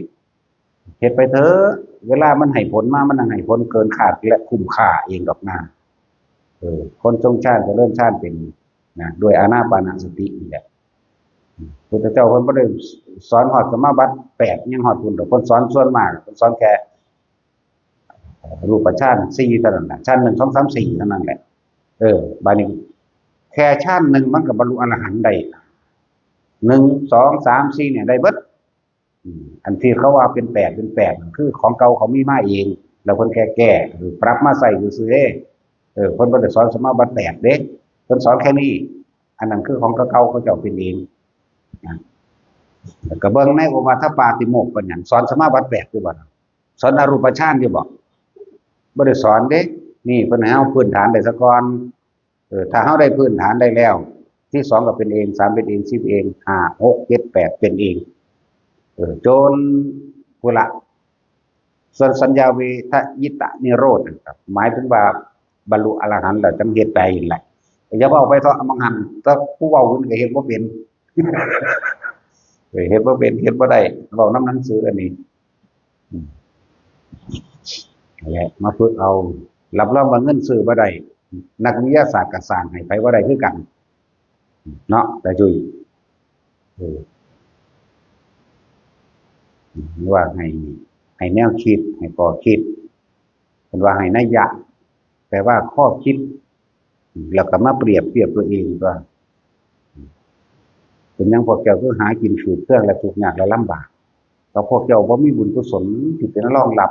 เฮ็ดไปเถอะ เวลามันให้ผลมา มันให้ผลเกินคาดและคุ้มค่าเองดอกนา เออ คนทรงฌานเจริญฌานเป็นนะ ด้วยอานาปานสตินี่แหละ พุทธเจ้าเพิ่นบ่ได้สอนฮอดสมาบัติแปด ยังฮอดพุ้นดอก เพิ่นสอนส่วนมาก เพิ่นสอนแค่ รูปฌานสี่เท่านั้นน่ะ ฌานหนึ่ง สอง สาม สี่ เท่านั้นแหละ เออ บาดนี้ แค่ฌานหนึ่งมันก็บรรลุอรหันต์ได้ หนึ่ง สอง สาม สี่ เนี่ยได้เบิด อืม อันที่เขาว่าเป็นแปด เป็นแปด คือของเก่าเขามีมาเอง แล้วเพิ่นแค่แก้ หรือปรับมาใส่ซื่อๆ เด้ เออ เพิ่นบ่ได้สอนสมาบัติแปดเด้ เพิ่นสอนแค่นี้ อันนั้นคือของเก่าๆ เขาเจ้าเป็นเอง นะ แล้วก็เบิ่งในโอวาทปาติโมกข์เป็นหยัง สอนสมาบัติแปดอยู่บ่ สอนอรูปฌานอยู่บ่ บ่ได้สอนเด้ นี่เพิ่นให้เฮาพื้นฐานได้ซะก่อน เออ ถ้าเฮาได้พื้นฐานได้แล้ว ที่สองก็เป็นเอง สามเป็นเอง สี่เป็นเอง ห้า หก เจ็ด แปด เป็นเอง เออ จนพุ้นละ ส่วนสัญญาเวทยิตนิโรธนะครับ หมายถึงว่าบรรลุอรหันต์แล้วจั่งเฮ็ดได้นั่นแหละ อย่าเว้าไปเถาะ บางหั้น แต่ผู้เว้าเพิ่นก็เฮ็ดบ่เป็น เออ เฮ็ดบ่เป็น เฮ็ดบ่ได้ เว้านำหนังสืออันนี้ อืม นั่นแหละ มาฝึกเอา รับรองว่าเงินซื้อบ่ได้ นักวิทยาศาสตร์ก็สร้างให้ไผบ่ได้คือกัน เนาะ ตาจุ้ย เออ ว่าให้ ให้แนวคิด ให้ข้อคิด เพิ่นว่าให้นัยยะ แปลว่าข้อคิด แล้วก็มาเปรียบเทียบตัวเองว่า เป็นหยังพวกเจ้าคือหากินฝืดเคืองและทุกข์ยากและลำบาก ก็พวกเจ้าบ่มีบุญกุศลที่เป็นรองรับ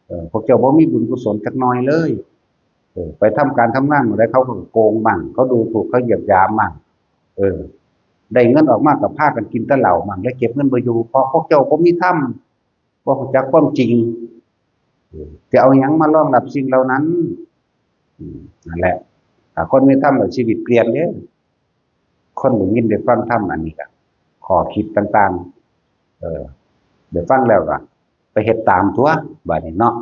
เออ พวกเจ้าบ่มีบุญกุศลจักหน่อยเลย เออ ไปทำการทำงานหม่องใดเขาก็โกงบ้าง เขาดูถูก เขาเหยียดหยามบ้าง เออ ได้เงินออกมาก็พากันกินแต่เหล้าบ้าง และเก็บเงินบ่อยู่ เพราะพวกเจ้าบ่มีธรรม บ่รู้จักความจริง เออ จะเอาหยังมารองรับสิ่งเหล่านั้น อืม นั่นแหละ ถ้าคนมีธรรมแล้วชีวิตเปลี่ยนเด้ คนได้ยินได้ฟังธรรมอันนี้ก็ ข้อคิดต่างๆ เออ ได้ฟังแล้วก็ไปเฮ็ดตามตั๊ว บาดนี้เนาะ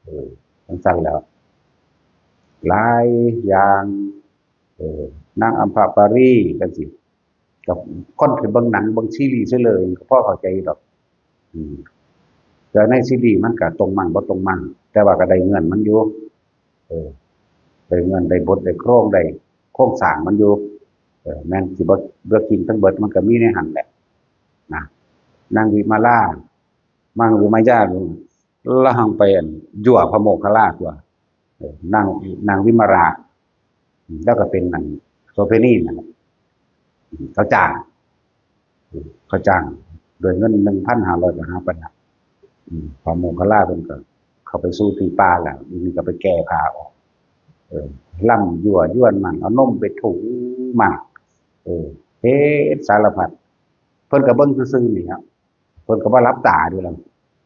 เออ จั่งซั่นแล้ว หลายอย่าง เออ นางอัมพปารีจั่งซี้ กับคนที่เบิ่งหนังเบิ่งซีรีส์ซื่อเลยก็พอเข้าใจดอก อืม แต่ในซีรีส์มันก็ตรงมั่งบ่ตรงมั่ง แต่ว่าก็ได้เงินมันอยู่ เออ ได้เงินได้บทได้โครงได้โครงสร้างมันอยู่ เออ แม่นสิบ่ บ่จริงทั้งเบิดมันก็มีในหั้นแหละ นะ นางวิมาลา นางวิมายา ละหังไปอันยั่วพระโมคคัลลาตั๊ว เออ นาง นางวิมาลา แล้วก็เป็นอันโสเภณีนั่นแหละ เขาจ้าง เขาจ้างโดยเงินหนึ่งพันห้าร้อยกับห้าพันนะ อืม พระโมคคัลลาเพิ่นก็เข้าไปสู่ที่ป่าแล้ว อีนี่ก็ไปแก้ผ้าออก เออ ล่ำยั่วยวนมัน เอานมไปถูมัน เออ เฮ็ดสารพัด เพิ่นก็เบิ่งซื่อๆนี่ครับ เพิ่นก็บ่หลับตาอยู่แล้ว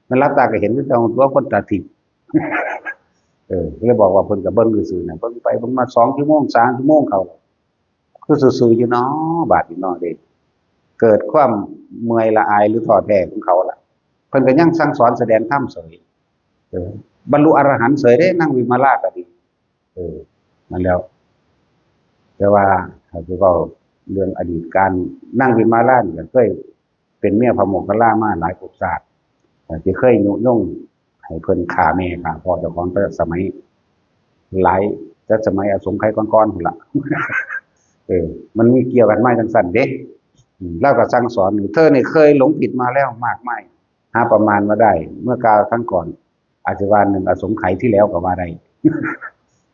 มันหลับตาก็เห็นคือเก่าตัวคนตาทิพย์ เออ ก็เลยบอกว่าเพิ่นก็เบิ่งซื่อๆน่ะ เบิ่งไปเบิ่งมาสองชั่วโมง สามชั่วโมงเขา คือซื่อๆอยู่เนาะ บาดนี้เนาะเด้ เกิดความเมื่อยละอายหรือท้อแท้ของเขาล่ะ เพิ่นก็ยังสั่งสอนแสดงธรรมเสย เออ บรรลุอรหันต์เสยเด้ นางวิมาลาก็ดี เออ นั่นแหล้ว แต่ว่าถ้าสิเว้าเรื่องอดีตการ นางวิมาลานี่ก็เคยเป็นเมียพระโมคคัลลามาหลายภพชาติ ที่เคยยุยงให้เพิ่นฆ่าแม่ฆ่าพ่อเจ้าของแต่สมัย หลาย แต่สมัยอสงไขยก่อนๆพุ้นล่ะ เออ มันมีเกี่ยวกันมาจังซั่นเด้ อืม ลาวก็สั่งสอน เธอนี่เคยหลงผิดมาแล้วมากมาย หาประมาณมาได้ เมื่อกาลครั้งก่อน อาจจะว่าหนึ่งอสงไขยที่แล้วก็ว่าได้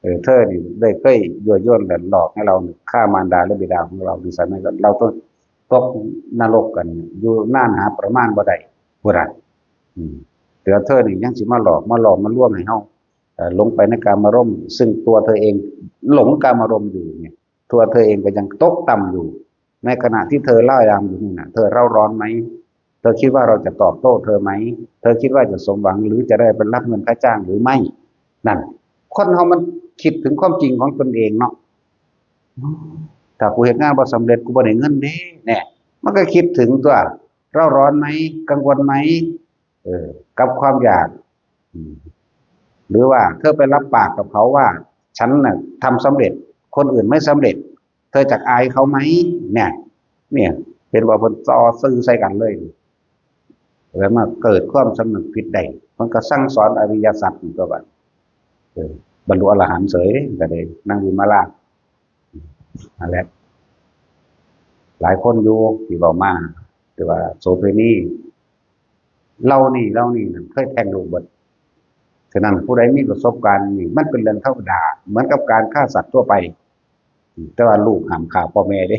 เออ เธอนี่ได้เคยยั่วยวนและหลอกให้เราฆ่ามารดาและบิดาของเรา ในสมัยนั้นเราต้องตกนรกกัน อยู่นานหาประมาณบ่ได้ พุ้นน่ะ อืม แต่เธอนี่ยังสิมาหลอก มาหลอก มาลวงให้เฮา เอ่อ หลงไปในกามารมณ์ ซึ่งตัวเธอเองหลงกามารมณ์อยู่เนี่ย ตัวเธอเองก็ยังตกต่ำอยู่ ในขณะที่เธอเร่าร้อนอยู่นี่น่ะ เธอเร่าร้อนไหม เธอคิดว่าเราจะตอบโต้เธอไหม เธอคิดว่าจะสมหวัง หรือจะได้ไปรับเงินค่าจ้างหรือไม่ นั่น คนเฮามันคิดถึงความจริงของตนเองเนาะ ถ้ากูเฮ็ดงานบ่สำเร็จ กูบ่ได้เงินเด้ แน่ มันก็คิดถึงตัว เร่าร้อนไหม กังวลไหม เออ กับความอยาก อืม หรือว่าเธอไปรับปากกับเขาว่า ฉันน่ะทำสำเร็จ คนอื่นไม่สำเร็จ เธอจักอายเขาไหม เนี่ย เนี่ย เห็นว่าเพิ่นจ่อซื่อใส่กันเลย แล้วมาเกิดความสำนึกผิดได้ มันก็สั่งสอนอริยสัจอยู่ตัวบัด เออ บรรลุอรหันต์เสยก็ได้ นางวิมาลา นั่นแหละ หลายคนอยู่ที่เว้ามา แต่ว่าโสเภณี เหล่านี้ เหล่านี้นั่นเคยแท้งลูกเบิด ฉะนั้นผู้ใดมีประสบการณ์นี่ มันเป็นเรื่องธรรมดา เหมือนกับการฆ่าสัตว์ทั่วไป แต่ว่าลูกห้ามฆ่าพ่อแม่เด้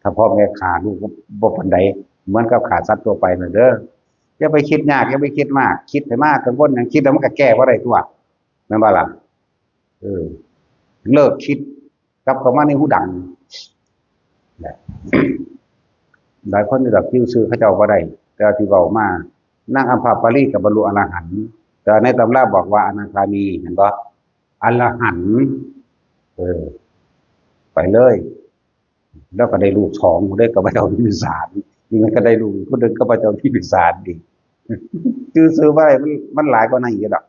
ถ้าพ่อแม่ฆ่าลูกก็บ่ปานใด เหมือนกับฆ่าสัตว์ทั่วไปนั่นเด้อ อย่าไปคิดยาก อย่าไปคิดมาก คิดให้มาก กังวลหยัง คิดแล้วมันก็แก้บ่ได้ตัว แม่นบ่ล่ะ เออ เลิกคิด กลับเข้ามาในหูดัง นะ หลายคนนี่ดอก จื่อชื่อเขาเจ้าบ่ได้ แต่ว่าที่เว้ามา นางอัมพปาลีก็บรรลุอรหันต์ แต่ในตำราบอกว่าอนาคามี เห็นบ่ อรหันต์ เออ ไปเลย แล้วก็ได้ลูกสอง ได้กับพระเจ้าพิมพิสาร นี่มันก็ได้ลูกอีกคนหนึ่งกับพระเจ้าพิมพิสารอีก จื่อชื่อบ่ได้ มัน มันหลายกว่านั้นอีกดอก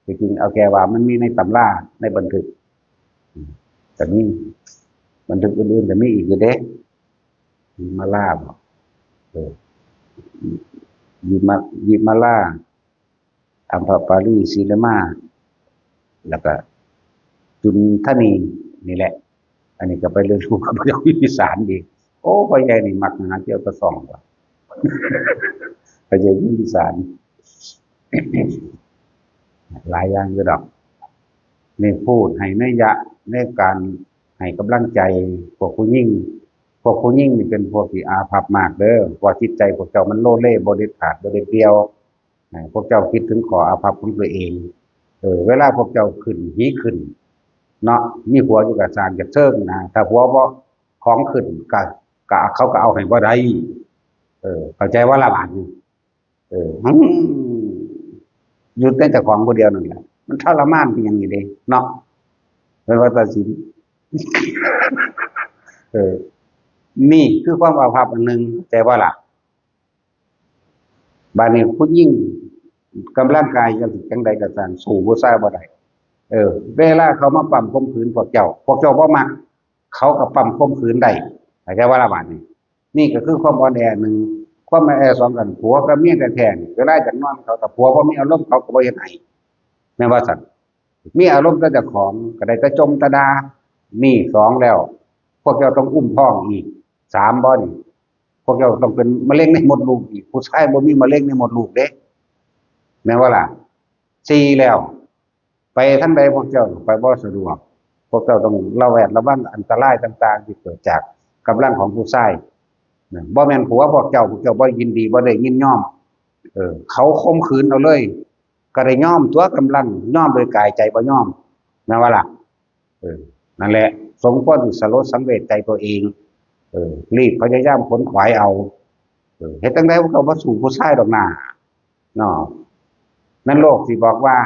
ที่จริงเอาแค่ว่ามันมีในตำรา ในบันทึก อืม แต่มีบันทึกอื่นๆ ก็มีอีกอยู่เด้ วิมาลาบ่ เออ วิมา วิมาลา อัมพปาลี สีเลมา แล้วก็จุนทนี นี่แหละ อันนี้ก็ไปเรียนรู้กับพระเจ้าพิมพิสารอีก โอ้ พ่อใหญ่นี่มักหาเที่ยวตะส่องว่ะ พระเจ้าพิมพิสาร หลายอย่างอยู่ดอก นี่พูดให้นัยยะในการให้กำลังใจพวกผู้หญิง พวกผู้หญิงนี่เป็นพวกที่อาภัพมากเด้อ เพราะว่าจิตใจพวกเจ้ามันโลเล บ่เด็ดขาด บ่เด็ดเดี่ยว นะ พวกเจ้าคิดถึงข้ออาภัพของตัวเอง เออ เวลาพวกเจ้าขึ้น หีขึ้น เนาะ มีผัวอยู่ก็ซ่าง อยากเซิงนะ ถ้าผัวบ่ของขึ้นก็ ก็ เขาก็เอาให้บ่ได้ เออ เข้าใจบ่ล่ะบาดนี้ เออ อืม อยู่แต่เจ้าของผู้เดียวนั่นแหละ มันทรมานเป็นอย่างนี้เด้ เนาะ เป็นว่าตัดสิน เออ นี่คือความอาภัพอันหนึ่ง เข้าใจบ่ล่ะ บาดนี้ผู้หญิงกำลังกายจังสิจังใดก็ซ่าง สู้ผู้ชายบ่ได้ เออ เวลาเขามาปั๊มข่มขืนพวกเจ้า พวกเจ้าบ่มัก เขาก็ปั๊มข่มขืนได้ เข้าใจบ่ล่ะบาดนี้ นี่ก็คือความอ่อนแอหนึ่ง ความอ่อนแอสอง กัน ผัวกับเมียแท้ๆนี่ เวลาอยากนอนเขา ถ้าผัวบ่มีอารมณ์ เขาก็บ่เฮ็ดให้ แม่นว่าซั่น มีอารมณ์แต่เจ้าของ ก็ได้แต่จ่มแต่ด่า นี่สองแล้ว พวกเจ้าต้องอุ้มท้องอีก สามบ่นี่ พวกเจ้าต้องเป็นมะเร็งในมดลูกอีก ผู้ชายบ่มีมะเร็งในมดลูกเด้ แม่นบ่ล่ะ สี่แล้ว ไปทางใดพวกเจ้าไปบ่สะดวก พวกเจ้าต้องระแวดระวังอันตรายต่างๆ ที่เกิดจากกำลังของผู้ชายนะ บ่แม่นผัวพวกเจ้า พวกเจ้าบ่ยินดี บ่ได้ยินยอม เออ เขาข่มขืนเอาเลย ก็ได้ยอมตัว กำลังยอมโดยกายใจบ่ยอม แม่นบ่ล่ะ เออ นั่นแหละ สมควรที่สลดสังเวชใจตัวเอง เออ รีบพยายามขนขวายเอา เออ เฮ็ดจั่งใดมันก็บ่สู้ผู้ชายดอกหน้า เนาะ นั่นโลกสิบอกว่า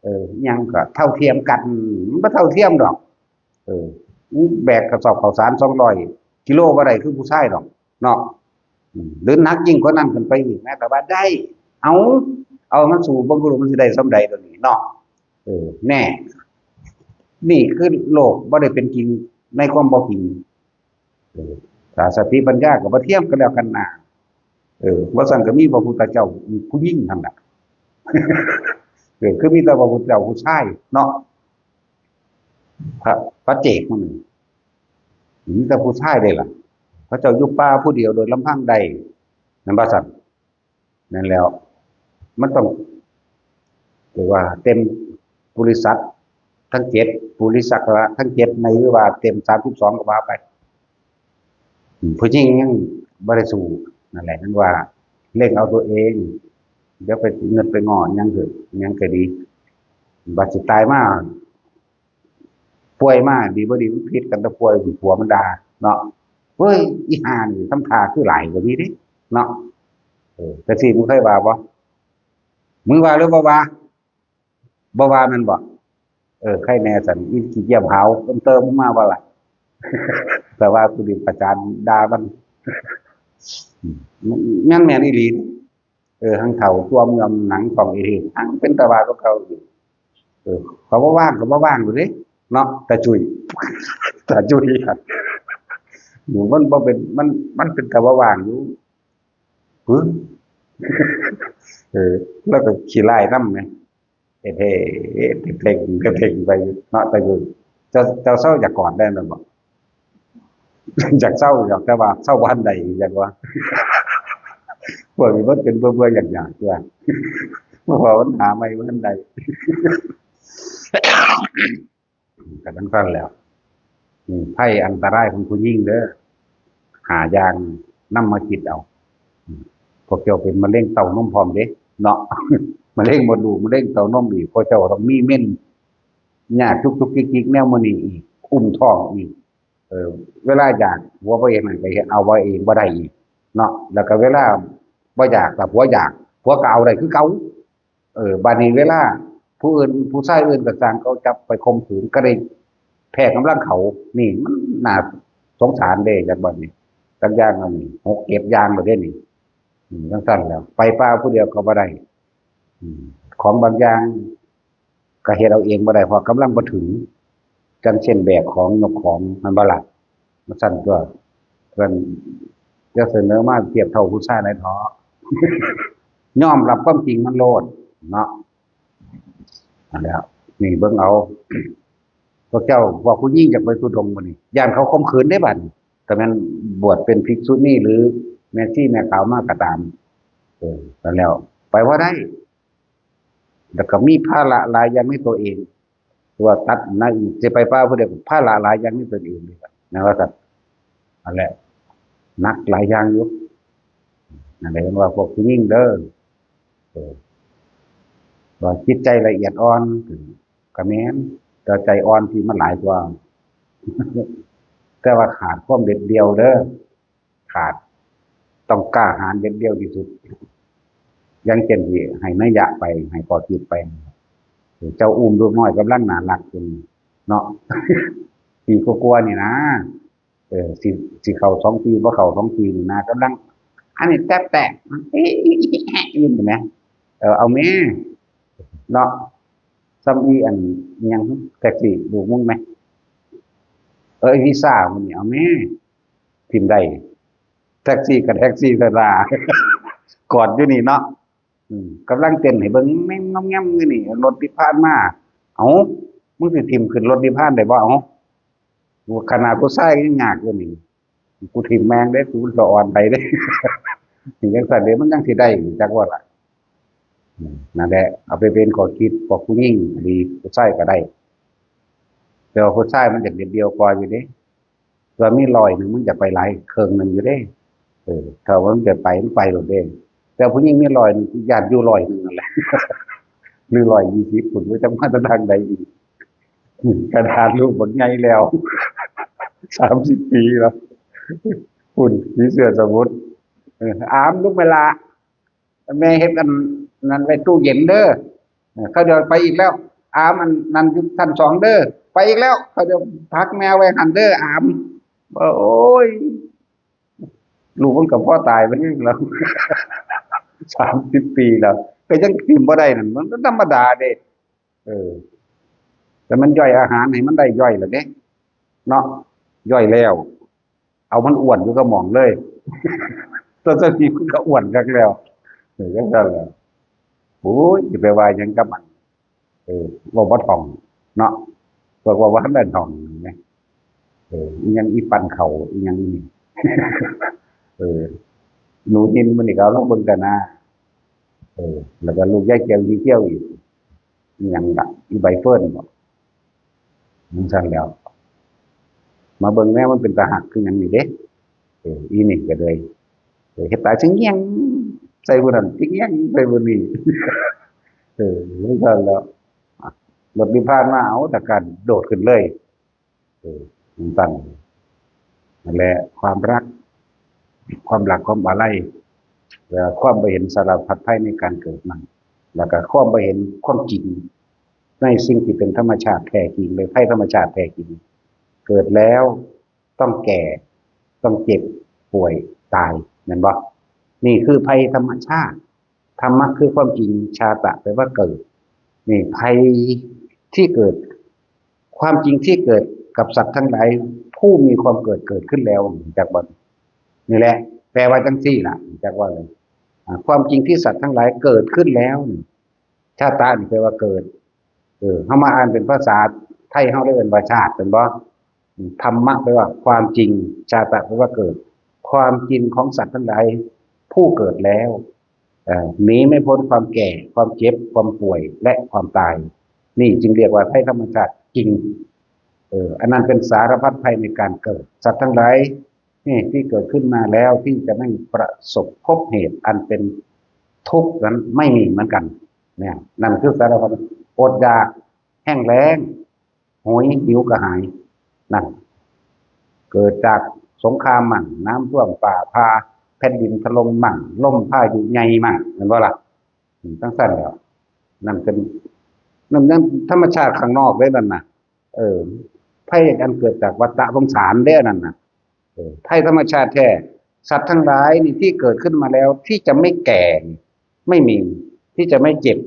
เออ อิหยังก็เท่าเทียมกัน มันบ่เท่าเทียมดอก เออ มึงแบกกระสอบข้าวสารสองร้อยกิโลบ่ได้คือผู้ชายดอก เนาะ อืม หรือหนักยิ่งกว่านั้นขึ้นไปอีกนะ แต่ว่าได้ เอา เอามันสู้เบิ่งดูมันสิได้ส่ำใดตัวนี้เนาะ เออ แน่ นี่คือโลกบ่ได้เป็นจริงในความบ่จริง เออ ถ้าสติปัญญาก็บ่เทียมกันแล้วกันนะ เออ บ่ซั้นก็มีพระพุทธเจ้าผู้หญิงหั่นล่ะ เออ คือมีแต่พระพุทธเจ้าผู้ชายเนาะ พระ พระเจกมันนี่ มีแต่ผู้ชายเด้ล่ะ พระเจ้าอยู่ป่าผู้เดียวโดยลำพังได้ นั่นบ่ซั้น นั่นแล้ว มันต้อง เรียกว่าเต็มบริษัททั้งเจ็ด บริษัทละทั้งเจ็ด ในหรือว่าเต็มสามสิบสองก็ว่าไป อืม ผู้หญิงยังบ่ได้สู้ นั่นแหละ นั่นว่าเร่งเอาตัวเอง เดี๋ยวไปเงินไปงอนยังเถอะ ยังก็ดี บัดสิตายมา ป่วยมา ดีบ่ดีมันผิดกันแต่ป่วย ผัวมันด่าเนาะ เฮ้ย อีห่านี่ทำท่าคือหลายกว่านี้เด้ เนาะ เออ แต่สิมึงเคยว่าบ่ มึงว่าหรือบ่ว่า บ่ว่าแม่นบ่ เออ ใครแน่สัน อีขี้เกียจหาว เติมมาบ่ล่ะ แต่ว่ากูดิประจานด่ามัน อืม มันแม่นอีหลี เออ หังเฒ่าตัวเมือมหนังของอีหลี หังเป็นตาว่าก็เขาอยู่ เออ เขาบ่ว่างก็บ่ว่างอยู่เด้ เนาะ ตาจุย ตาจุยอะ มันบ่เป็น มัน มันเป็นตาบ่ว่างอยู่ หึ เออ แล้วก็ขี้ร้ายนำไง เฮ็ดให้ เฮ็ดให้เพ่ง เฮ็ดให้เพ่งไปเนาะ แต่คือ เจ้า เจ้าเซาอยากกอดได้แม่นบ่ อยากเซาอยาก แต่ว่าเซาบ่ทันได้ อยากว่า พวกนี้มันเป็นเบื่อๆ อยากๆ ตัว เพราะว่ามันหาใหม่บ่ทันได้ ก็จั่งซั้นแหล้ว อืม ภัยอันตรายของผู้หญิงเด้อ ห้าอย่างนำมาคิดเอา อืม พวกเจ้าเป็นมะเร็งเต้านมพร้อมเด้ เนาะ มะเร็งมดลูก มะเร็งเต้านมอีก พวกเจ้าต้องมีเมนยากจุกจุกจิกจิกแนวมื้อนี้อีก อุ้มท้องอีก เออ เวลาอยากผัวบ่เฮ็ดให้ก็เฮ็ด เอาบ่เองบ่ได้อีก เนาะ แล้วก็เวลาบ่อยาก ถ้าผัวอยาก ผัวก็เอาได้คือเก่า เออ บัดนี้เวลาผู้อื่น ผู้ชายอื่นก็ซ่าง เขาจับไปข่มขืน ก็ได้แพ้กำลังเขา นี่มันน่าสงสารเด้ จักบัดนี้ จักอย่างอันนี้ หกเจ็ดอย่างแล้วเด้นี่ อืม จั่งซั้นแหล้ว ไปป่าผู้เดียวก็บ่ได้ อืม ของบางอย่าง ก็เฮ็ดเอาเองบ่ได้ เพราะกำลังบ่ถึง จั่งเช่นแบกของยกของ แม่นบ่ล่ะ มันซั้นตัว เพิ่นจะเสนอมาเทียบเท่าผู้ชายหลายเถาะ ยอมรับความจริงมันโลดเนาะ นั่นแหละ นี่เบิ่งเอา พวกเจ้า พวกผู้หญิงอยากไปธุดงค์บ่นี่ ย้านเขาข่มขืนเด้บัดนี้ แต่แม่นบวชเป็นภิกษุณีหรือแม่ชีแม่ขาวมาก็ตาม เออ นั่นแล้ว ไปบ่ได้ แล้วก็มีภาระหลายอย่างในตัวเอง ตัวตัดนะอีก สิไปป่าผู้เดียวก็ภาระหลายอย่างในตัวเองเลยนะ ว่าซั่น นั่นแหละ หนักหลายอย่างอยู่ นั่นแหละ เห็นว่าพวกผู้หญิงเด้อ เออ ว่าจิตใจละเอียดอ่อน ก็แม่น แต่ใจอ่อนที่มันหลายกว่า แต่ว่าขาดความเด็ดเดี่ยวเด้อ ขาด ต้องกล้าหาญเด็ดเดี่ยวที่สุด อย่างเช่นที่ให้นัยยะไป ให้ข้อคิดไป เจ้าอุ้มลูกน้อยกำลังน่ารักอยู่นี่เนาะ ปีกว่าๆ นี่นะ เออ สิ สิเข้าสองปี บ่เข้าสองปีนี่นะ กำลัง อันนี้แตบแตก เอ๊ะ อยู่นี่แหม เออ เอาแม่ เนาะ ซ่ำอีอันอิหยัง แท็กซี่ลูกมึงแหม เออ ไอ้วีซ่ามันนี่เอาแม่ ถิ่มได้ แท็กซี่กับแท็กซี่ซะล่ะ กอดอยู่นี่เนาะ อืม กำลังเต้นให้เบิ่งแม่งงอมแงมอยู่นี่ รถที่ผ่านมา เอ้า มึงสิถิ่มขึ้นรถที่ผ่านได้บ่ เอ้า กูขนาดผู้ชายยังยากอยู่นี่ กูถิ่มแม่งเด้ กูสะออนไปเด้ นี่จั่งซั้นเด้ มันจั่งสิได้อยู่จักว่าล่ะ อืม นั่นแหละ เอาไปเป็นข้อคิด พวกผู้หญิงดี ผู้ชายก็ได้ แต่ว่าผู้ชายมันอยากเด็ดเดี่ยวกว่าอยู่เด้ ตัวมีร้อยหนึ่ง มันอยากไปหลาย เครื่องหนึ่งอยู่เด้ เออ ถ้าว่ามันจะไป มันไปโลดเด้ แต่ผู้หญิงมีร้อยหนึ่ง ย้านอยู่ร้อยหนึ่งนั่นแหละ หรือร้อยยี่สิบ พุ้น บ่จักมาแต่ทางใดอีก กระดาษรูปบักใหญ่แล้ว สามสิบปีแล้ว คุณผีเสื้อสมุทร เออ อาม ลุกไหมล่ะ แม่เฮ็ดอันนั้นไว้ตู้เย็นเด้อ เออ เขาเดี๋ยวไปอีกแล้ว อาม อันนั้นอยู่ชั้นสองเด้อ ไปอีกแล้ว เขาเดี๋ยวพักแมวไว้หันเด้อ อาม โอ้ย ลูกมันก็พ่อตายไปนี่แล้ว สามสิบปีแล้ว ก็ยังกินบ่ได้นั่น มันก็ธรรมดาเด้ เออ แต่มันย่อยอาหารให้มันได้ย่อยแล้วเด้ เนาะ ย่อยแล้ว เอามันอ้วนอยู่กะหม่องเลย ตัวเจ้านี่มันก็อ้วนคักแล้ว เออ จังซั่นแหละ โอ้ย สิไปว่าหยังกับมัน เออ เว้าบ่ถ่อง เนาะ พวกเว้าบ่ทันได้ถ่องแหม เออ อีหยังอีปั่นข้าว อีหยังนี่ เออ หนูหินมื้อนี้ก็เอาลองเบิ่งกันนะ เออ แล้วก็ลูกยายเขียว อีเขียวอีก อีหยังล่ะ อีใบเฟิร์นบ่ จังซั่นแล้ว มาเบิ่งแหน่มันเป็นตาฮักคือหยังนี่เด้ เออ อีนี่ก็เลย เออ เฮ็ดตาสิแย่งใส่ผู้นั้น สิแย่งใส่ผู้นี้ เออ จังซั่นแล้ว รถนิพพานมา เอา ตะกร้าโดดขึ้นเลย เออ จังซั่น นั่นแหละ ความรัก ความรัก ความอาลัย และความบ่เห็นสารพัดภัยในการเกิดมัน แล้วก็ความบ่เห็นความจริง ในสิ่งที่เป็นธรรมชาติแท้จริง และภัยธรรมชาติแท้จริง เกิดแล้วต้องแก่ ต้องเจ็บ ป่วย ตาย แม่นบ่ นี่คือภัยธรรมชาติ ธรรมะคือความจริง ชาตะแปลว่าเกิด นี่ภัยที่เกิด ความจริงที่เกิดกับสัตว์ทั้งหลาย ผู้มีความเกิดเกิดขึ้นแล้ว รู้จักบ่ นี่แหละ แปลว่าจังซี่ล่ะ รู้จักว่าเลย อ่า ความจริงที่สัตว์ทั้งหลายเกิดขึ้นแล้ว ชาตะนี่แปลว่าเกิด เออ เฮามาอ่านเป็นภาษาไทย เฮาเลยเอิ้นว่าชาติ แม่นบ่ ธรรมะแปลว่าความจริง ชาตะแปลว่าเกิด ความจริงของสัตว์ทั้งหลาย ผู้เกิดแล้ว เอ่อ หนีไม่พ้นความแก่ ความเจ็บ ความป่วย และความตาย นี่จึงเรียกว่าภัยธรรมชาติจริง เออ อันนั้นเป็นสารพัดภัยในการเกิด สัตว์ทั้งหลาย นี่ที่เกิดขึ้นมาแล้วที่จะไม่ประสบพบเหตุอันเป็นทุกข์นั้นไม่มีเหมือนกัน เนี่ย นั่นคือสารพัด อดอยาก แห้งแล้ง โหยหิวกระหาย นั่น เกิดจากสงครามมั่ง น้ำท่วมฟ้าผ่า แผ่นดินถล่มมั่ง ลมพายุใหญ่มั่ง แม่นบ่ล่ะ อืม จังซั่นแหล้ว นั่นเป็น นั่น นั่นธรรมชาติข้างนอกเด้นั่นน่ะ เออ ภัยอันเกิดจากวัฏฏะสงสารเด้นั่นน่ะ เออ ภัยธรรมชาติแท้ สัตว์ทั้งหลายนี่ที่เกิดขึ้นมาแล้วที่จะไม่แก่นี่ไม่มี ที่จะไม่เจ็บ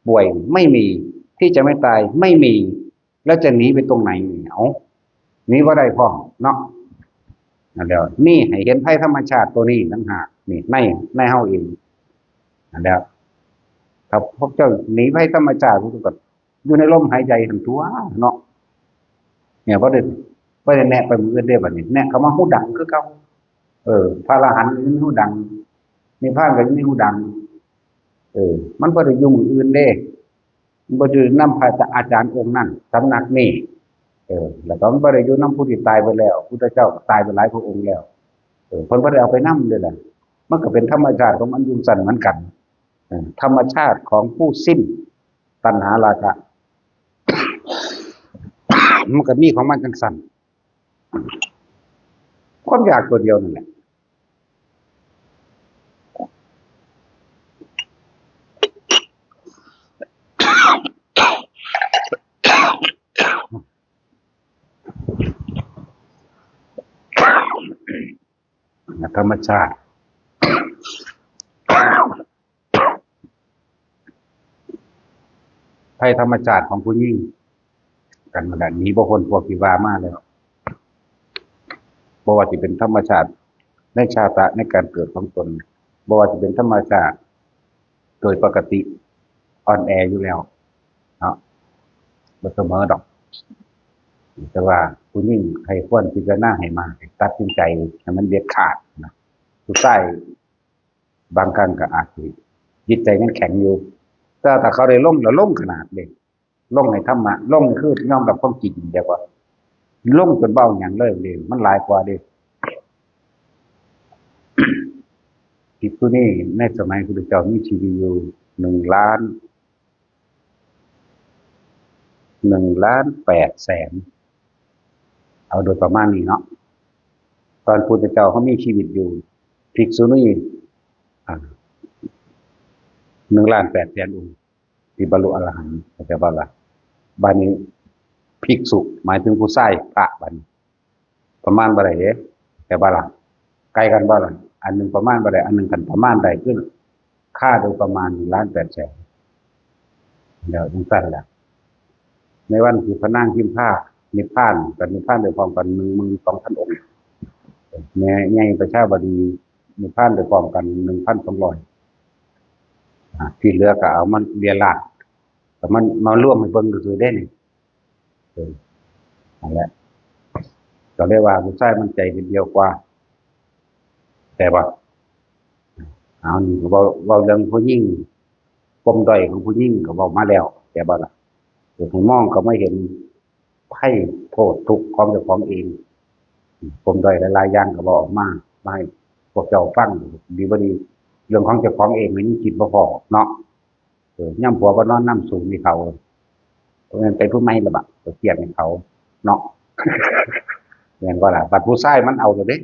ป่วยไม่มี ที่จะไม่ตายไม่มี แล้วจะหนีไปตรงไหนนี่ เอ้า หนีบ่ได้พร้อมเนาะ นั่นแหล้ว นี่ให้เห็นภัยธรรมชาติตัวนี้ต่างหาก นี่ใน ในเฮาเอง นั่นแหล้ว ถ้าพวกเจ้าหนีภัยธรรมชาติ พวกเจ้าก็อยู่ในลมหายใจหั่นตั๊วเนาะ เนี่ย บ่ได้ บ่ได้แนะไปมื้ออื่นเด้บัดนี้ แนะเข้ามาฮู้ดังคือเก่า เออ พระอรหันต์ก็ยังมีฮู้ดัง นิพพานก็ยังมีฮู้ดัง เออ มันบ่ได้อยู่มื้ออื่นเด้ มันบ่อยู่นำพระอาจารย์องค์นั้น สำนักนี้ เออ แล้วก็มันบ่ได้อยู่นำผู้ที่ตายไปแล้ว พุทธเจ้าก็ตายไปหลายพระองค์แล้ว เออ เพิ่นบ่ได้เอาไปนำเด้ล่ะ มันก็เป็นธรรมชาติของมันอยู่ซั่นเหมือนกัน เออ ธรรมชาติของผู้สิ้นตัณหาราคะ มันก็มีของมันจังซั่น ความอยากตัวเดียวนั่นแหละ ธรรมชาติ ภัยธรรมชาติของผู้หญิง กันนั่นแหละ หนีบ่พ้นพวกที่ว่ามาแล้ว บ่ว่าสิเป็นธรรมชาติในชาตะในการเกิดของตน บ่ว่าสิเป็นธรรมชาติโดยปกติอ่อนแออยู่แล้วเนาะ บ่เสมอดอก แต่ว่าผู้หญิงใครควรพิจารณาให้มาก ตัดสินใจให้มันเด็ดขาดนะ ผู้ชายบางครั้งก็อาจสิจิตใจยังแข็งอยู่ แต่ถ้าเขาได้ลงแล้วลงขนาดเด้ ลงในธรรมะ ลงนี่คือยอมรับความจริง เรียกว่า ลงจนบ่เอาหยังเลยเด้ มันหลายกว่าเด้ ภิกษุณีในสมัยพุทธเจ้ามีชีวิตอยู่หนึ่งล้าน หนึ่งล้านแปดแสน เอาโดยประมาณนี้เนาะ ตอนพุทธเจ้าเขามีชีวิตอยู่ ภิกษุณี อ่า หนึ่งล้านแปดแสนองค์ ที่บรรลุอรหันต์ เข้าใจบ่ล่ะ บัดนี้ ภิกษุ หมายถึงผู้ชาย พระ บัดนี้ ประมาณบ่ได้เด้ แต่ว่าล่ะ ไกลกันบ่ล่ะ อันหนึ่งประมาณบ่ได้ อันหนึ่งคันประมาณได้ คือค่าโดยประมาณ หนึ่งล้านแปดแสน แล้วจังซั่นล่ะ ในวันที่พระนางพิมพานิพพาน ก็นิพพานได้พร้อมกัน หนึ่งหมื่นสองพันองค์ แม่ใหญ่ประชาบดี นิพพานได้พร้อมกัน หนึ่งพันสองร้อย อ่า ที่เหลือก็เอามันเรียราด ก็มันมารวมให้เบิ่งซื่อๆเด้นี่ เออ นั่นแหละ ก็เลยว่าผู้ชายมันใจเด็ดเดี่ยวกว่า แต่ว่า เอานี่ก็เว้า เว้าเรื่องผู้หญิง ปมด้อยของผู้หญิงก็เว้ามาแล้ว แต่ว่าล่ะ เออ ให้มองก็ไม่เห็นภัยโทษทุกข์ของเจ้าของเอง ปมด้อยหลายๆอย่างก็เว้าออกมา มาให้พวกเจ้าฟัง ดีบ่ดี เรื่องของเจ้าของเองมันยังคิดบ่พอเนาะ เออ ย่ำผัวบ่นอนนำสูงนี่เขา เพราะมันเป็นผู้ใหม่ละบัก ไปเกลียดให้เขา เนาะ แม่นบ่ล่ะ บัดผู้ชายมันเอาเลยเด้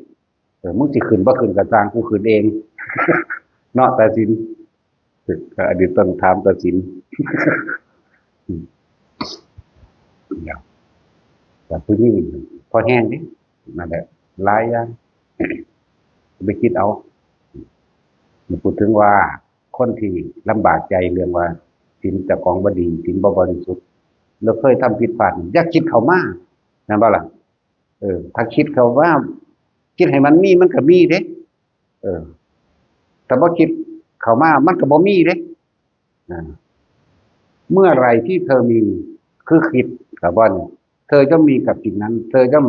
เออ มึงสิขึ้นบ่ขึ้นก็ช่าง กูขึ้นเอง เนาะ ตัดสิน เออ อันนี้ต้องถามตัดสิน อืม เดี๋ยว แต่ผู้หญิงพอแห้งนี่ นั่นแหละ หลายอย่าง ไปคิดเอา พูดถึงว่าคนที่ลำบากใจเรื่องว่าศีลเจ้าของบ่ดี ศีลบ่บริสุทธิ์ แล้วเคยทำผิดพลาด อย่าคิดเข้ามา แม่นบ่ล่ะ เออ ถ้าคิดเข้ามา คิดให้มันมี มันก็มีเด้ เออ ถ้าบ่คิดเข้ามา มันก็บ่มีเด้ อ่า เมื่อไหร่ที่เธอมี คือคิดกับว่าเนี่ย เธอย่อมมีกับสิ่งนั้น เธอย่อม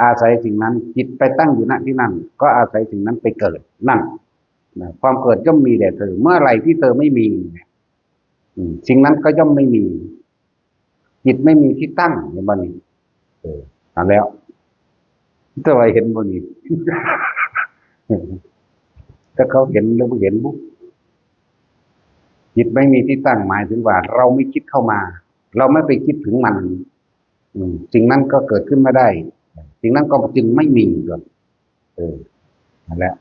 อาศัยสิ่งนั้น จิตไปตั้งอยู่ณที่นั่น ก็อาศัยสิ่งนั้นไปเกิด นั่น นะ ความเกิดย่อมมีแด่เธอ เมื่อไหร่ที่เธอไม่มีเนี่ย อืม สิ่งนั้นก็ย่อมไม่มี จิตไม่มีที่ตั้ง เห็นบ่นี่ เออ นั่นแล้ว แต่ว่าเห็นบ่นี่ ถ้าเขาเห็นหรือบ่เห็นบุ จิตไม่มีที่ตั้ง หมายถึงว่าเราไม่คิดเข้ามา เราไม่ไปคิดถึงมัน อืม สิ่งนั้นก็เกิดขึ้นไม่ได้ สิ่งนั้นก็จึงไม่มีด้วย เออ นั่นแหละ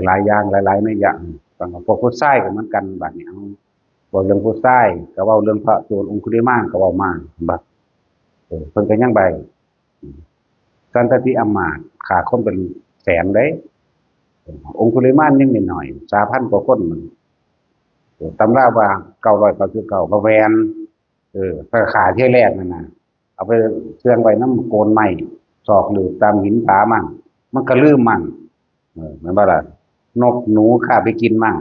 หลายๆอย่าง หลายๆนัยยะ สำหรับพวกผู้ชายก็เหมือนกัน บัดนี้ เอา เว้าเรื่องผู้ชาย ก็เว้าเรื่องพระโจรองคุลิมานก็เว้ามา เห็นบ่ เออ เพิ่นก็ยังไป สันตติอำมาตย์ ฆ่าคนเป็นแสนเด้ องคุลิมานยังน้อยๆ สามพันกว่าคน เออ ตำราว่าเก้าร้อยเก้าสิบเก้า บ่แม่น เออ ถ้าฆ่าเทื่อแรกนั่นน่ะ เอาไปเสื่องไว้นำโคนไม้ ซอกหลืบตามหินผามั่ง มันก็ลืมมั่ง เออ แม่นบ่ล่ะ นกหนูคาบไปกินมั่ง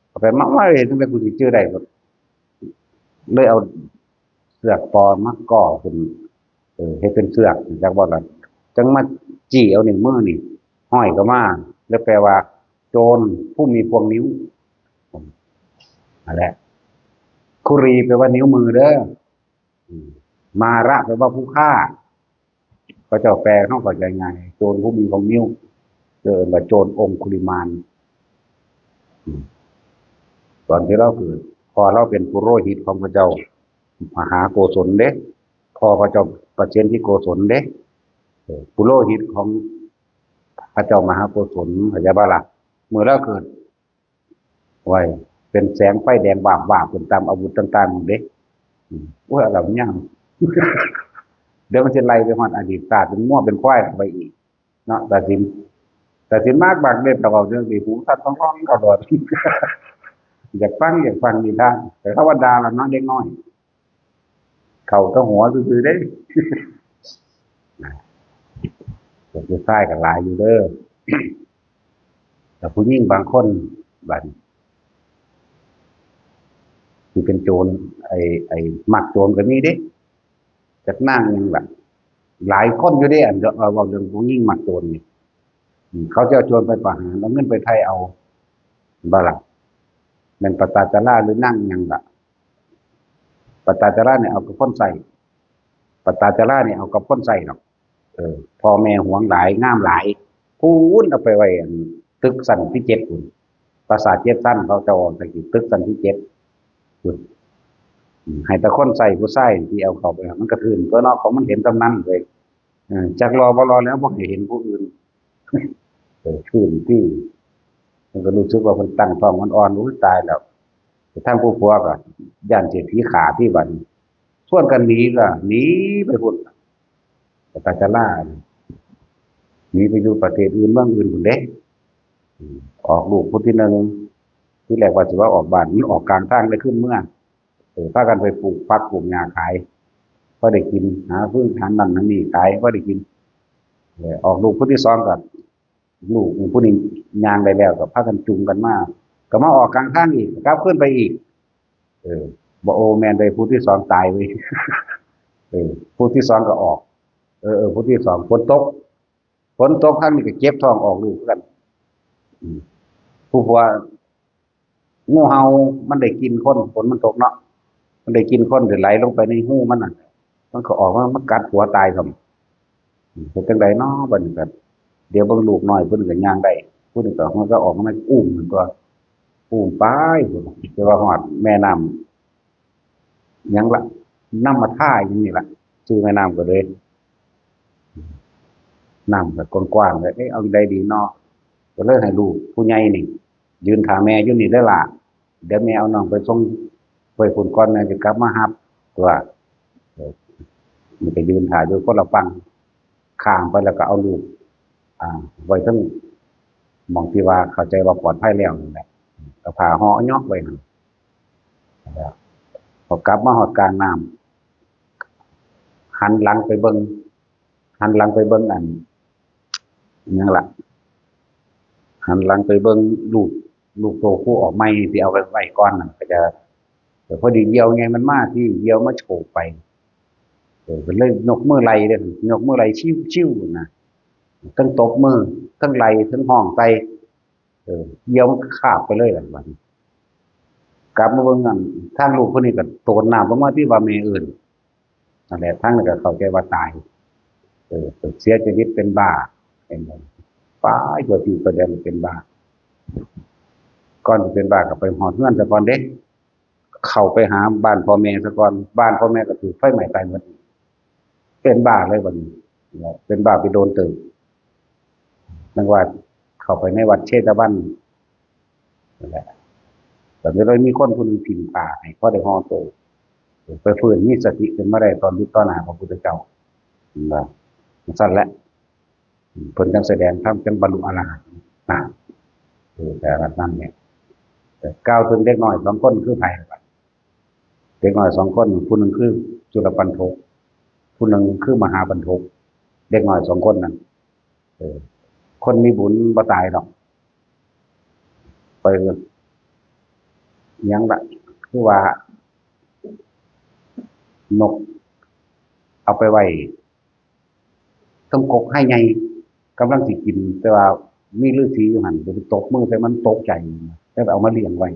เอาไปมัดไว้ จั่งใด๋กูสิจื่อได้ เลยเอาเสือกปอมาก่อขึ้น เออ เฮ็ดเป็นเสือก จักบ่ล่ะ จั่งมาจี้เอานิ้วมือนี่ ห้อยเข้ามา แล้วแปลว่า โจรผู้มีพวงนิ้ว นั่นแหละ คุรีแปลว่านิ้วมือเด้อ อืม มาระแปลว่าผู้ฆ่า พระเจ้าแปลให้เข้าใจง่าย โจรผู้มีพวงนิ้ว เอิ้นว่าโจรองคุลิมาน อืม ตอนที่ลาวเกิด พ่อลาวเป็นปุโรหิตของพระเจ้ามหาโกศลเด้ พ่อพระเจ้าประเสนทิโกศลเด้ เออ ปุโรหิตของพระเจ้ามหาโกศล เข้าใจบ่ล่ะ เมื่อลาวเกิด ไว้ เป็นแสงไฟแดงวาบวาบขึ้นตามอาวุธต่างๆเด้ อืม โอ้ย เอาล่ะ มันยาว เดี๋ยวมันสิไล่ไปฮอดอดีตชาติ เป็นงัวเป็นควายไปอีก เนาะ ตัดสิน ตัดสินมากบางเล่น แต่เว้าเรื่องนี้ หูสั่นร้องๆ เขาโลด อยากฟัง อยากฟังนิทาน แต่ธรรมดาล่ะเนาะ เด็กน้อย เข้าแต่หัวซื่อๆเด้ พวกผู้ชายก็หลายอยู่เด้อ แต่ผู้หญิงบางคน บัดนี้ ที่เป็นโจร ไอ้ ไอ้ มักโจรก็มีเด้ จักนางหยังล่ะ หลายคนอยู่เด้ อัน เอ่อ เว้าเรื่องผู้หญิงมักโจรนี่ อืม เขาจะเอาโจรไปประหาร เอาเงินไปไถ่เอา บ่ล่ะ แม่นปตาจาราหรือนางหยังล่ะ ปตาจาราเนี่ยเอากับคนใส่ ปตาจาราเนี่ยเอากับคนใส่ดอก เออ พ่อแม่หวงหลาย งามหลาย พู้นเอาไปไว้อันตึกชั้นที่เจ็ดพู้น ปราสาทเจ็ดชั้น เขาเจ้าออกจากตึกชั้นที่เจ็ดพู้น อืม ให้แต่คนใส่ผู้ชายที่เอาเข้าไป มันกระทืนตัวเนาะ ของมันเห็นตำนั้นเลย เออ จักรอบ่รอแล้ว บ่ให้เห็นผู้อื่น เออ ทื่นที่ มันก็รู้สึกว่ามันตั้งท้องมันอ่อน อุ้ย ตายแล้ว แต่ทางผู้ผัวก็ย่านเศรษฐีขาที่บัดนี้ ชวนกันหนีก็หนีไปพุ่น ไปตาจารา หนีไปอยู่ประเทศอื่นเมืองอื่นพุ่นเด้ อืม ออกลูกผู้ที่หนึ่ง ที่แรกว่าสิว่าออกบ้าน มันออกกลางทางเลยขึ้นเมือง เออ พากันไปปลูกผักปลูกหญ้าขาย พอได้กิน หาฟืนหานั่นหานี่ขาย พอได้กิน เออ ออกลูกผู้ที่สองก็ ลูกผู้นี้ย่างได้แล้วก็พากันจูงกันมา ก็มาออกกลางทางอีก กลับขึ้นไปอีก เออ บ่ โอ้ แม่นได้ผู้ที่สองตายเว้ย เออ ผู้ที่สองก็ออก เออ เออ ผู้ที่สอง ฝนตก ฝนตก ทางนี้ก็เจ็บท้องออกลูกคือกัน อืม ผู้ผัว งูเห่ามันได้กลิ่นคน ฝนมันตกเนาะ มันได้กลิ่นคน ได้ไหลลงไปในหูมันน่ะ มันก็ออกมา มันกัดผัวตายซ้ำ อืม เฮ็ดจั่งใดเนาะ บัดนี้ก็ เดี๋ยวเบิ่งลูกน้อย ผู้นี้ก็ย่างได้ ผู้นี้ก็ มันก็ออกมา มันอุ้มมันก็ อุ้มไป แต่ว่าฮอดแม่น้ำ หยังละ น้ำมาท่าอย่างนี้ละ ชื่อแม่น้ำก็เลย น้ำก็กว้างๆเลย เอ๊ะ เอาจั่งใดดีเนาะ ก็เลยให้ลูกผู้ใหญ่นี่ ยืนท่าแม่อยู่นี่เด้อล่ะ เดี๋ยวแม่เอาน้องไปส่งไว้พุ่นก่อน แม่จะกลับมารับ ตัว เออ มันก็ยืนท่าอยู่คนละฝั่ง ข้ามไปแล้วก็เอาลูก อ่า ไว้เทิงหม่องที่ว่าเข้าใจว่าปลอดภัยแล้วนั่นแหละ เอาผ้าห่อยอกไว้นั่น แล้วพอกลับมาฮอดกลางน้ำ หันหลังไปเบิ่ง หันหลังไปเบิ่งอัน หยังล่ะ หันหลังไปเบิ่งลูก ลูกโตคู่ออกใหม่ที่เอาไว้ไว้ก่อนนั่น ก็จะ แต่พอดีเหยี่ยวไงมันมาที่เหยี่ยวมาโฉบไป เออ ก็เลยยกมือไล่เด้อ ยกมือไล่ชิวๆนะ ทั้งตบมือ ทั้งไล่ ทั้งฮ้องใส่ เออ เหยี่ยวมันก็คาบไปเลยล่ะบัดนี้ กลับมาเบิ่งอัน ทางลูกคนนี้ก็โตนน้ำลงมาที่ว่าแม่เอิ้น นั่นแหละ ทางนั้นก็เข้าใจว่าตาย เออ เสียชีวิตเป็นบ้า เห็นบ่ ป้ายตัวที่ตัวเดียวเป็นบ้า ก่อนสิเป็นบ้าก็ไปฮอดเฮือนซะก่อนเด้ เข้าไปหาบ้านพ่อแม่ซะก่อน บ้านพ่อแม่ก็ถูกไฟไหม้ตายหมด เป็นบ้าเลยบัดนี้ เป็นบ้าไปโดนเติบ นึกว่าเข้าไปในวัดเชตวันนั่นแหละ แต่ก็เลยมีคนผู้หนึ่งพิมพ์ผ้าให้ พอได้ห่อโต ไปฟื้นมีสติขึ้นมาได้ตอนที่ต่อหน้าพระพุทธเจ้า เห็นบ่ จั่งซั้นแหละ เพิ่นจั่งแสดงธรรมจั่งบรรลุอรหันต์นะ เออ แต่ละนั่นเนี่ย แต่กล่าวถึงเด็กน้อยสองคนคือไผล่ะ เด็กน้อยสองคน ผู้หนึ่งคือจุลปันถก ผู้หนึ่งคือมหาปันถก เด็กน้อยสองคนนั้น เออ คนมีบุญบ่ตายดอก ไปหยังละ คือว่า นก เอาไปไว้เทิงกกไฮใหญ่ กำลังสิกิน แต่ว่ามีฤๅษีอยู่หั่น ก็ไปตบมือใส่มัน ตกใจ แล้วเอามาเลี้ยงไว้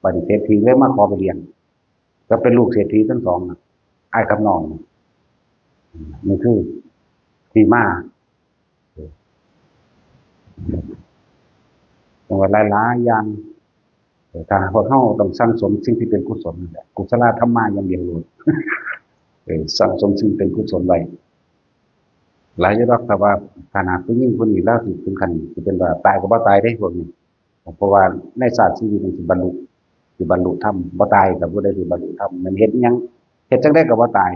บัดนี้เศรษฐีเลยมาขอไปเลี้ยง ก็เป็นลูกเศรษฐีทั้งสองน่ะ อ้ายกับน้องน่ะ นี่คือที่มา จั่งว่าหลายๆอย่าง เออ ถ้าหากพวกเราต้องสั่งสมสิ่งที่เป็นกุศลนั่นแหละ กุศลธรรมาอย่างเดียวโลด เออ สั่งสมสิ่งเป็นกุศลไว้ หลายอยู่ดอก แต่ว่าขนาดผู้หญิงผู้นี้ลาวสิถึงขั้นสิเป็นว่าตายก็บ่ตายเด้พวกนี้ เพราะว่าในชาติชีวิตมันสิบรรลุ สิบรรลุธรรม บ่ตายก็บ่ได้สิบรรลุธรรม มันเฮ็ดหยัง เฮ็ดจั่งใดก็บ่ตาย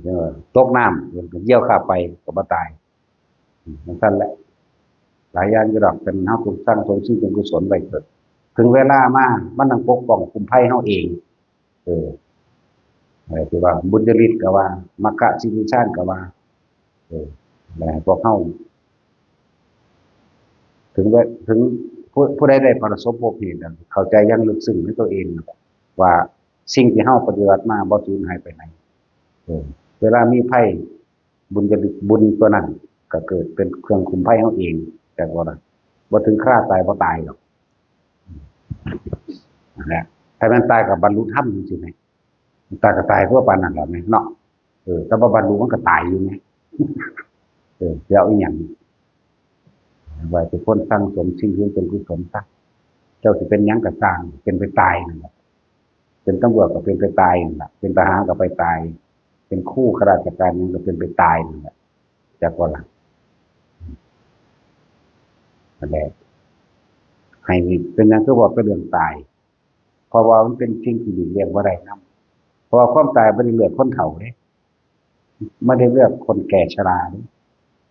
เออ ตกน้ำ เหยี่ยวคาบไปก็บ่ตาย อืม จั่งซั้นแหละ หลายอย่างอยู่ดอก เป็นเฮาต้องสั่งสมสิ่งเป็นกุศลไว้เถิด ถึงเวลามา มันต้องปกป้องคุ้มภัยเฮาเอง เออ เออ ที่ว่าบุญญาฤทธิ์ก็ว่า มรรคสิริญาณก็ว่า เออ และพวกเฮา ถึงเว-, ถึงผู้-, ผู้ใดได้ประสบพบเห็นแล้ว เข้าใจอย่างลึกซึ้งในตัวเอง ว่าสิ่งที่เฮาปฏิบัติมาบ่สูญหายไปไหน เออ เวลามีภัย บุญจะ บุญตัวนั้นก็เกิดเป็นเครื่องคุ้มภัยเฮาเอง แต่ว่าบ่ถึงคราตายบ่ตายดอก นะ ถ้าแม่นตายก็บรรลุธรรมจั่งซี้แหม ตายก็ตายคือว่าปานนั้นแหละแหมเนาะ เออ แต่บ่บรรลุมันก็ตายอยู่แหม เออ สิเอาอีหยัง ว่าทุกคนสั่งสมสิ่งที่เป็นกุศลซะ เจ้าสิเป็นหยังก็ซ่าง เป็นไปตายนั่นแหละ เป็นตำรวจก็เป็นไปตายนั่นแหละ เป็นทหารก็ไปตาย เป็นครูข้าราชการหยังก็เป็นไปตายนั่นแหละ จักว่าล่ะ นั่นแหละ ให้เป็นหยังคือว่าเป็นเรื่องตาย เพราะว่ามันเป็นสิ่งที่หลีกเลี่ยงบ่ได้นำ เพราะว่าความตายบ่ได้เลือกคนเฒ่าเด้ บ่ได้เลือกคนแก่ชราเด้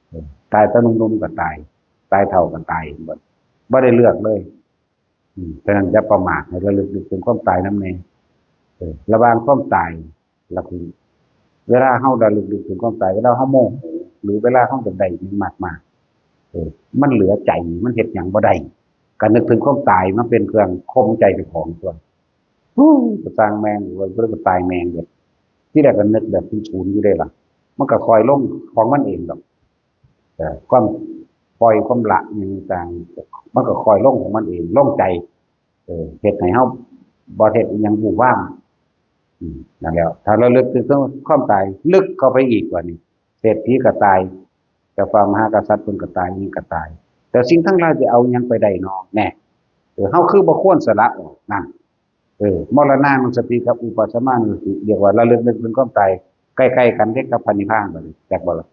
เออ ตายตอนหนุ่มๆก็ตาย ตายเฒ่าก็ตาย บ่ บ่ได้เลือกเลย อืม ฉะนั้นอย่าประมาท ให้ระลึกนึกถึงความตายนำแน่ เออ ระหว่างความตาย แล้วคือ เวลาเฮาระลึกนึกถึงความตาย เวลาเฮาโมโห หรือเวลาเฮาอยากได้อิหยังมากๆ เออ มันเหลือใจ มันเฮ็ดหยังบ่ได้ ก็นึกถึงความตายมาเป็นเครื่องข่มใจเจ้าของตั่ว ฮู้ ก็ซ่างแม่ง โอ้ย บ่ได้ก็ตายแม่งเด้อ ทีแรกก็นึกแบบศูนย์ๆอยู่เด้ล่ะ มันก็ค่อยลงของมันเองดอก เอ่อ ความปล่อยความละอิหยังต่าง มันก็ค่อยลงของมันเอง ลงใจ เออ เฮ็ดให้เฮาบ่เฮ็ดอิหยังบู่วาม อืม นั่นแหละ ถ้าระลึกถึงความตายลึกเข้าไปอีกกว่านี้ เศรษฐีก็ตาย เจ้าฟ้ามหากษัตริย์เพิ่นก็ตาย อิหยังก็ตาย แต่สิ่งทั้งหลายจะเอาอิหยังไปได้น้อ แน่ เออ เฮาคือบ่ควรสละออก นั่น เออ มรณานุสติกับอุปสมานุสติ เรียกว่าระลึกนึกถึงความตาย ใกล้ๆกันเด้กับพระนิพพานบัดนี้ จักบ่ล่ะ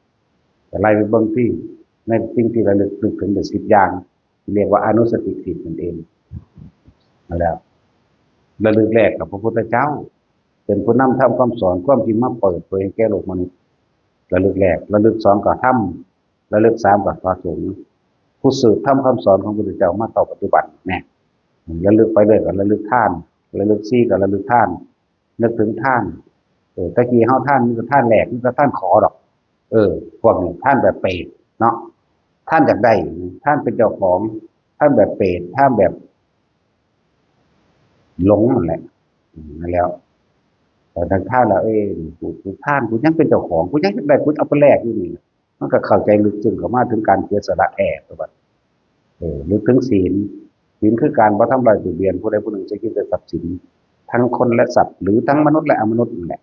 ก็ไล่ไปเบิ่งติ ในสิ่งที่ระลึกนึกถึงได้สิบอย่าง เรียกว่าอนุสติสิบนั่นเอง นั่นแหละ ระลึกแรกกับพระพุทธเจ้า เป็นผู้นำธรรมคำสอน ความจริงมาเปิดเผยให้แก่โลกมนุษย์ ระลึกแรก ระลึกสองก็ธรรม ระลึกสามก็พระสงฆ์ ผู้สืบธรรมคำสอนของพระพุทธเจ้ามาเท่าปัจจุบัน แน่ ระลึกไปเรื่อยก็ระลึกทาน ระลึกสี่ก็ระลึกทาน นึกถึงทาน เออ แต่กี้เฮาทานมีแต่ทานแลก มีแต่ทานขอดอก เออ พวกนี้ทานแบบเปรตเนาะ ทานอยากได้ ทานเป็นเจ้าของ ทานแบบเปรต ทานแบบหลงนั่นแหละ อืม นั่นแล้ว แต่ทางทานแล้ว เอ้ย กู กูทาน กูยังเป็นเจ้าของ กูยังอยากได้ กูเอาไปแลกอยู่นี่ มันก็เข้าใจลึกซึ้งเข้ามาถึงการเสียสละแท้ตัวบัด เออ นึกถึงศีล ศีลคือการบ่ทำร้ายเบียดเบียนผู้ใดผู้หนึ่ง ซึ่งคิดแต่ทรัพย์สิน ทั้งคนและสัตว์ หรือทั้งมนุษย์และอมนุษย์นั่นแหละ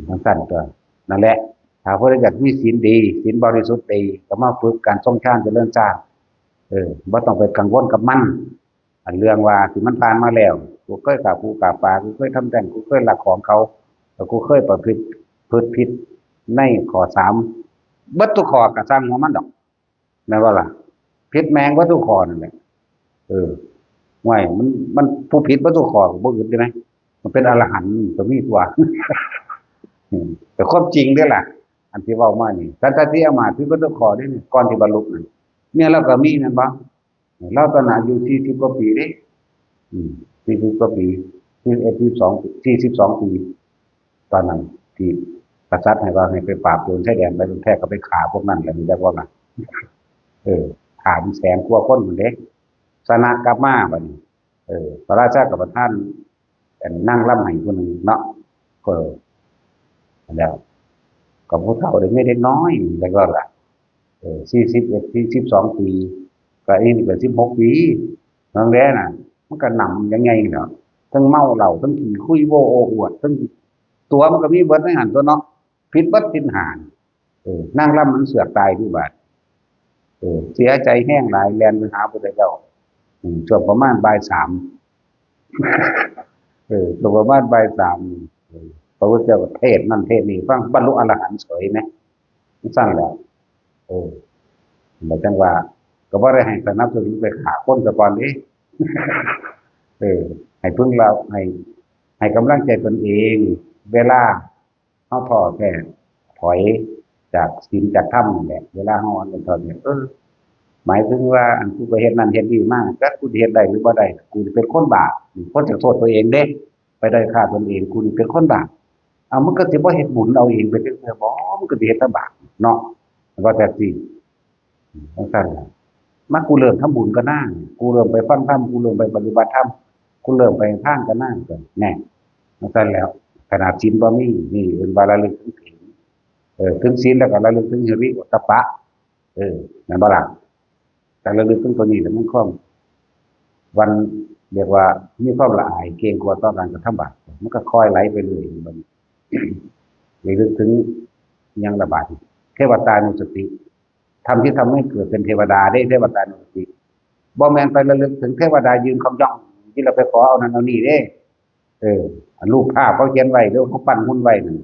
ทั้งสั้นตัว นั่นแหละ ถ้าผู้ใดอยากมีศีลดี ศีลบริสุทธิ์ดี ก็มาฝึกการทรงฌานเจริญฌาน เออ บ่ต้องไปกังวลกับมัน อันเรื่องว่าที่มันผ่านมาแล้ว กูเคยฆ่าปูฆ่าปลา กูเคยทำแท้ง กูเคยลักของเขา แล้วกูเคยประพฤติ พฤติผิดในข้อสาม เบิดทุกข้อก็ซ่างหัวมันดอก แม่นบ่ล่ะ ผิดแม่งเบิดทุกข้อนั่นแหละ เออ ห่วย มัน มันผู้ผิดเบิดทุกข้อก็บ่อึดเด้ไหม มันเป็นอรหันต์ก็มีตัว อืม แต่ความจริงเด้อล่ะ อันที่เว้ามานี่ สันตติอมาตย์ผิดเบิดทุกข้อเด้นี่ ก่อนที่บรรลุนั่น เนี่ยเราก็มีแม่นบ่ ลาวตอนนั้นอายุสี่สิบกว่าปีเด้ อืม สี่สิบกว่าปี สี่สิบเอ็ด สี่สิบสอง สี่สิบสองปี ตอนนั้นที่กษัตริย์ให้ว่าให้ไปปราบโจรชายแดนไป แท้ก็ไปฆ่าพวกนั้นแหละ รู้จักว่าล่ะ เออ ฆ่าเป็นแสนกว่าคนพู้นเด้ ชนะกลับมาบัดนี้ เออ พระราชาก็ประทาน อันนางรำให้ผู้หนึ่งเนาะ เออ แล้ว ก็ผู้เฒ่าได้เมียเด็กน้อย แล้วก็ล่ะ เออ สี่สิบเอ็ด สี่สิบสองปี ก็อีนี่ก็สิบหกปี นั่นแหละน่ะ มันก็หนำยังไงเนาะ ทั้งเมาเหล้า ทั้งขี้คุยโว้โอ้อวด ทั้ง ตัวมันก็มีเบิดในหั้นตั๊วเนาะ ผิดเบิดศีลห้า เออ นางรำมันเสือกตายที่บาด เออ เสียใจแฮงหลาย แล่นไปหาพระพุทธเจ้า อืม ช่วงประมาณบ่ายสาม เออ ช่วงประมาณบ่ายสาม เออ พระพุทธเจ้าก็เทศน์นั่นเทศน์นี่ ฟัง บรรลุอรหันต์เฉยนะ สั้นแหละ เออ แล้วจังว่า ก็บ่ได้ให้สนับสนุนไปฆ่าคนซะก่อนเด้ เออ ให้พึ่งเรา ให้ ให้กำลังใจตนเอง เวลาเฮาท้อแท้ถอยจากศีลจากธรรมนั่นแหละ เวลาเฮาอ่อนแอท้อแท้ เออ หมายถึงว่า อันกูไปเฮ็ดนั่นเฮ็ดนี่มา จักกูสิเฮ็ดได้หรือบ่ได้ กูเป็นคนบาป คนจะโทษตัวเองเด้ ไปด้อยค่าตนเอง กูนี่เป็นคนบาป เอา มันก็สิบ่เฮ็ดบุญเอาเองไปจักเทื่อบ่ มันก็สิเฮ็ดแต่บาปเนาะ ว่าแต่สิ จังซั่นล่ะ มากูเริ่มทำบุญกับนาง กูเริ่มไปฟังธรรม กูเริ่มไปปฏิบัติธรรม กูเริ่มไปทานกับนาง ก็แน่ จังซั่นแล้ว ขนาดศีลบ่มี นี่เอิ้นว่าระลึกถึงศีล เออ ถึงศีลแล้วก็ระลึกถึงหิริโอตตัปปะ เออ แม่นบ่ล่ะ การระลึกถึงตัวนี้แหละมันความ วัน เรียกว่ามีความละอายเกรงกลัวต่อการกระทำบาป มันก็ค่อยไหลไปเรื่อย บัดนี้ ระลึกถึงหยังละบาดนี้ เทวตานุสติ ธรรมที่ทำให้เกิดเป็นเทวดาเด้ เทวตานุสติ บ่แม่นไประลึกถึงเทวดายืนคำย่อง ที่เราไปขอเอานั่นเอานี่เด้ เออ รูปภาพเขาเขียนไว้ หรือเขาปั้นหุ่นไว้นั่น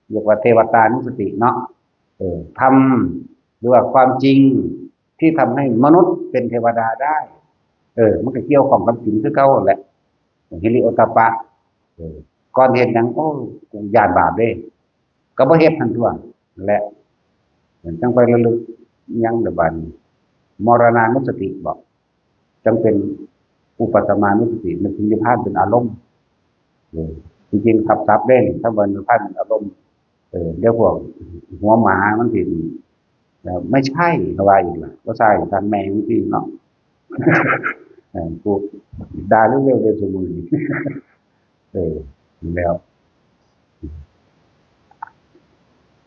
เรียกว่าเทวตานุสติเนาะ เออ ธรรม หรือว่าความจริงที่ทำให้มนุษย์เป็นเทวดาได้ เออ มันก็เกี่ยวข้องกับศีลคือเก่าแหละ ฮิริโอตตัปปะ เออ ก่อนเฮ็ดหยัง โอ้ กูย้านบาปเด้ ก็บ่เฮ็ดหั่นตั๊ว และ จั่งไประลึกหยังละบาดนี้ มรณานุสติบ่ จั่งเป็นอุปัสสมานุสติ นึกถึงนิพพานเป็นอารมณ์ เออ จริงๆ ทับศัพท์เด้ ถ้าว่านิพพานเป็นอารมณ์ เออ เดี๋ยวพวกหัวหมามันสิ เอ่อ ไม่ใช่ เขาว่าอีกล่ะ บ่ใช่ ทางแม่มันสิเนาะ เออ กูด่าเร็วๆ เด้อซุมื้อนี้ เออ แล้ว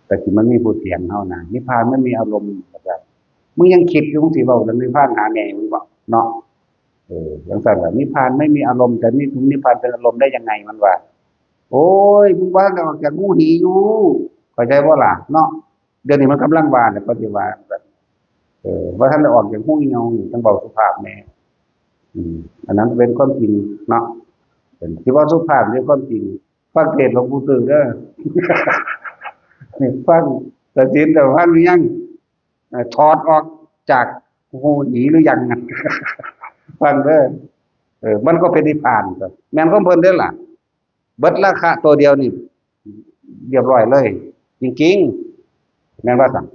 แต่ที่มันมีผู้เถียงเฮานะ นิพพานไม่มีอารมณ์ มึงยังคิดอยู่ มึงสิเว้าเรื่องนิพพานหาแม่มึงบ่เนาะ เออ จั่งซั่นล่ะ นิพพานไม่มีอารมณ์ แต่นี่นิพพานเป็นอารมณ์ได้ยังไง มันว่า โอ้ย มึงบ่ทันได้ออกจากหูหีอยู่ เข้าใจบ่ล่ะเนาะ เดี๋ยวนี้มันกำลังว่าเนี่ย ปฏิบัติ เออ บ่ทันได้ออกจากหูเหี่ยวนี่ ต้องเว้าสุภาพแหน่ อืม อันนั้นเป็นความจริงเนาะ เป็นที่ว่าสุภาพเรียกความจริง ฟังเทศน์หลวงปู่ตื้อเด้อ ฟัง แต่ศีลแต่พันยัง เอ่อ ถอดออกจากหูหีหรือยัง ฟังเด้อ เออ มันก็เป็นนิพพานครับ แม่นของเพิ่นเด้อล่ะ เบิดราคะตัวเดียวนี่ เรียบร้อยเลย จริงๆ แม่นว่าซั่น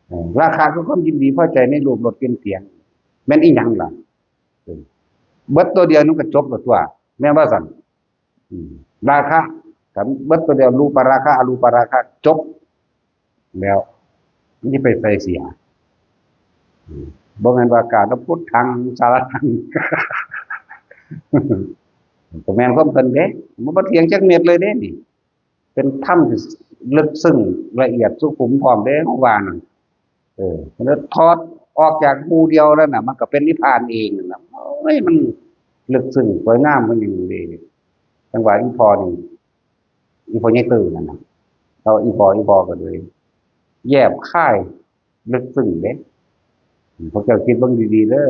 เออ ราคะคือความยินดีพอใจในรูปรสกลิ่นเสียง แม่นอีหยังล่ะ เออ เบิดตัวเดียวนี่ก็จบแล้วตั๊ว แม่นว่าซั่น อืม ราคะ คันเบิดตัวเดียว รูปราคะ อรูปราคะ จบ แล้ว มันสิไปไสเสีย อืม บ่แม่นว่า กาลพุทธัง สารนัง ก็แม่นความเพิ่นเด้ มันบ่เถียงจักเม็ดเลยเด้นี่ เป็นธรรมที่ลึกซึ้งละเอียดสุขุมพร้อมเด้ ของว่านั่น เออ มันถอดออกจากหูเดียวแล้วน่ะ มันก็เป็นนิพพานเองนั่นน่ะ โอ้ย มันลึกซึ้งสวยงาม มันอย่างนี้ จั่งว่าอีพ่อนี่ อีพ่อใหญ่ตื้อนั่นน่ะ เอาอีพ่อ อีพ่อก็เลย แยบคาย ลึกซึ้งเด้ พวกเจ้าคิดเบิ่งดีๆ เด้อ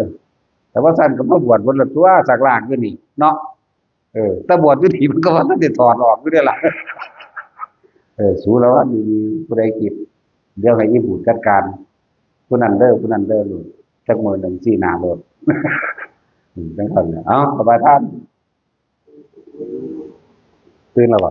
แต่ว่าซั่นก็มาบวชเบิดละตั๊ว สากลากอยู่นี่เนาะ เออ แต่บวชอยู่นี่มันก็ว่าทันได้ถอดออกอยู่เด้ล่ะ เออ สูระวังดีๆ ผู้ใดคิด เดี๋ยวให้อีบูดจัดการ ผู้นั้นเด้อ ผู้นั้นเด้อ โลด จักมื้อหนึ่งซี้หน้าโลด อืม จั่งซั่นแหละ เอ้า สบายท่าน ตื่นแล้วบ่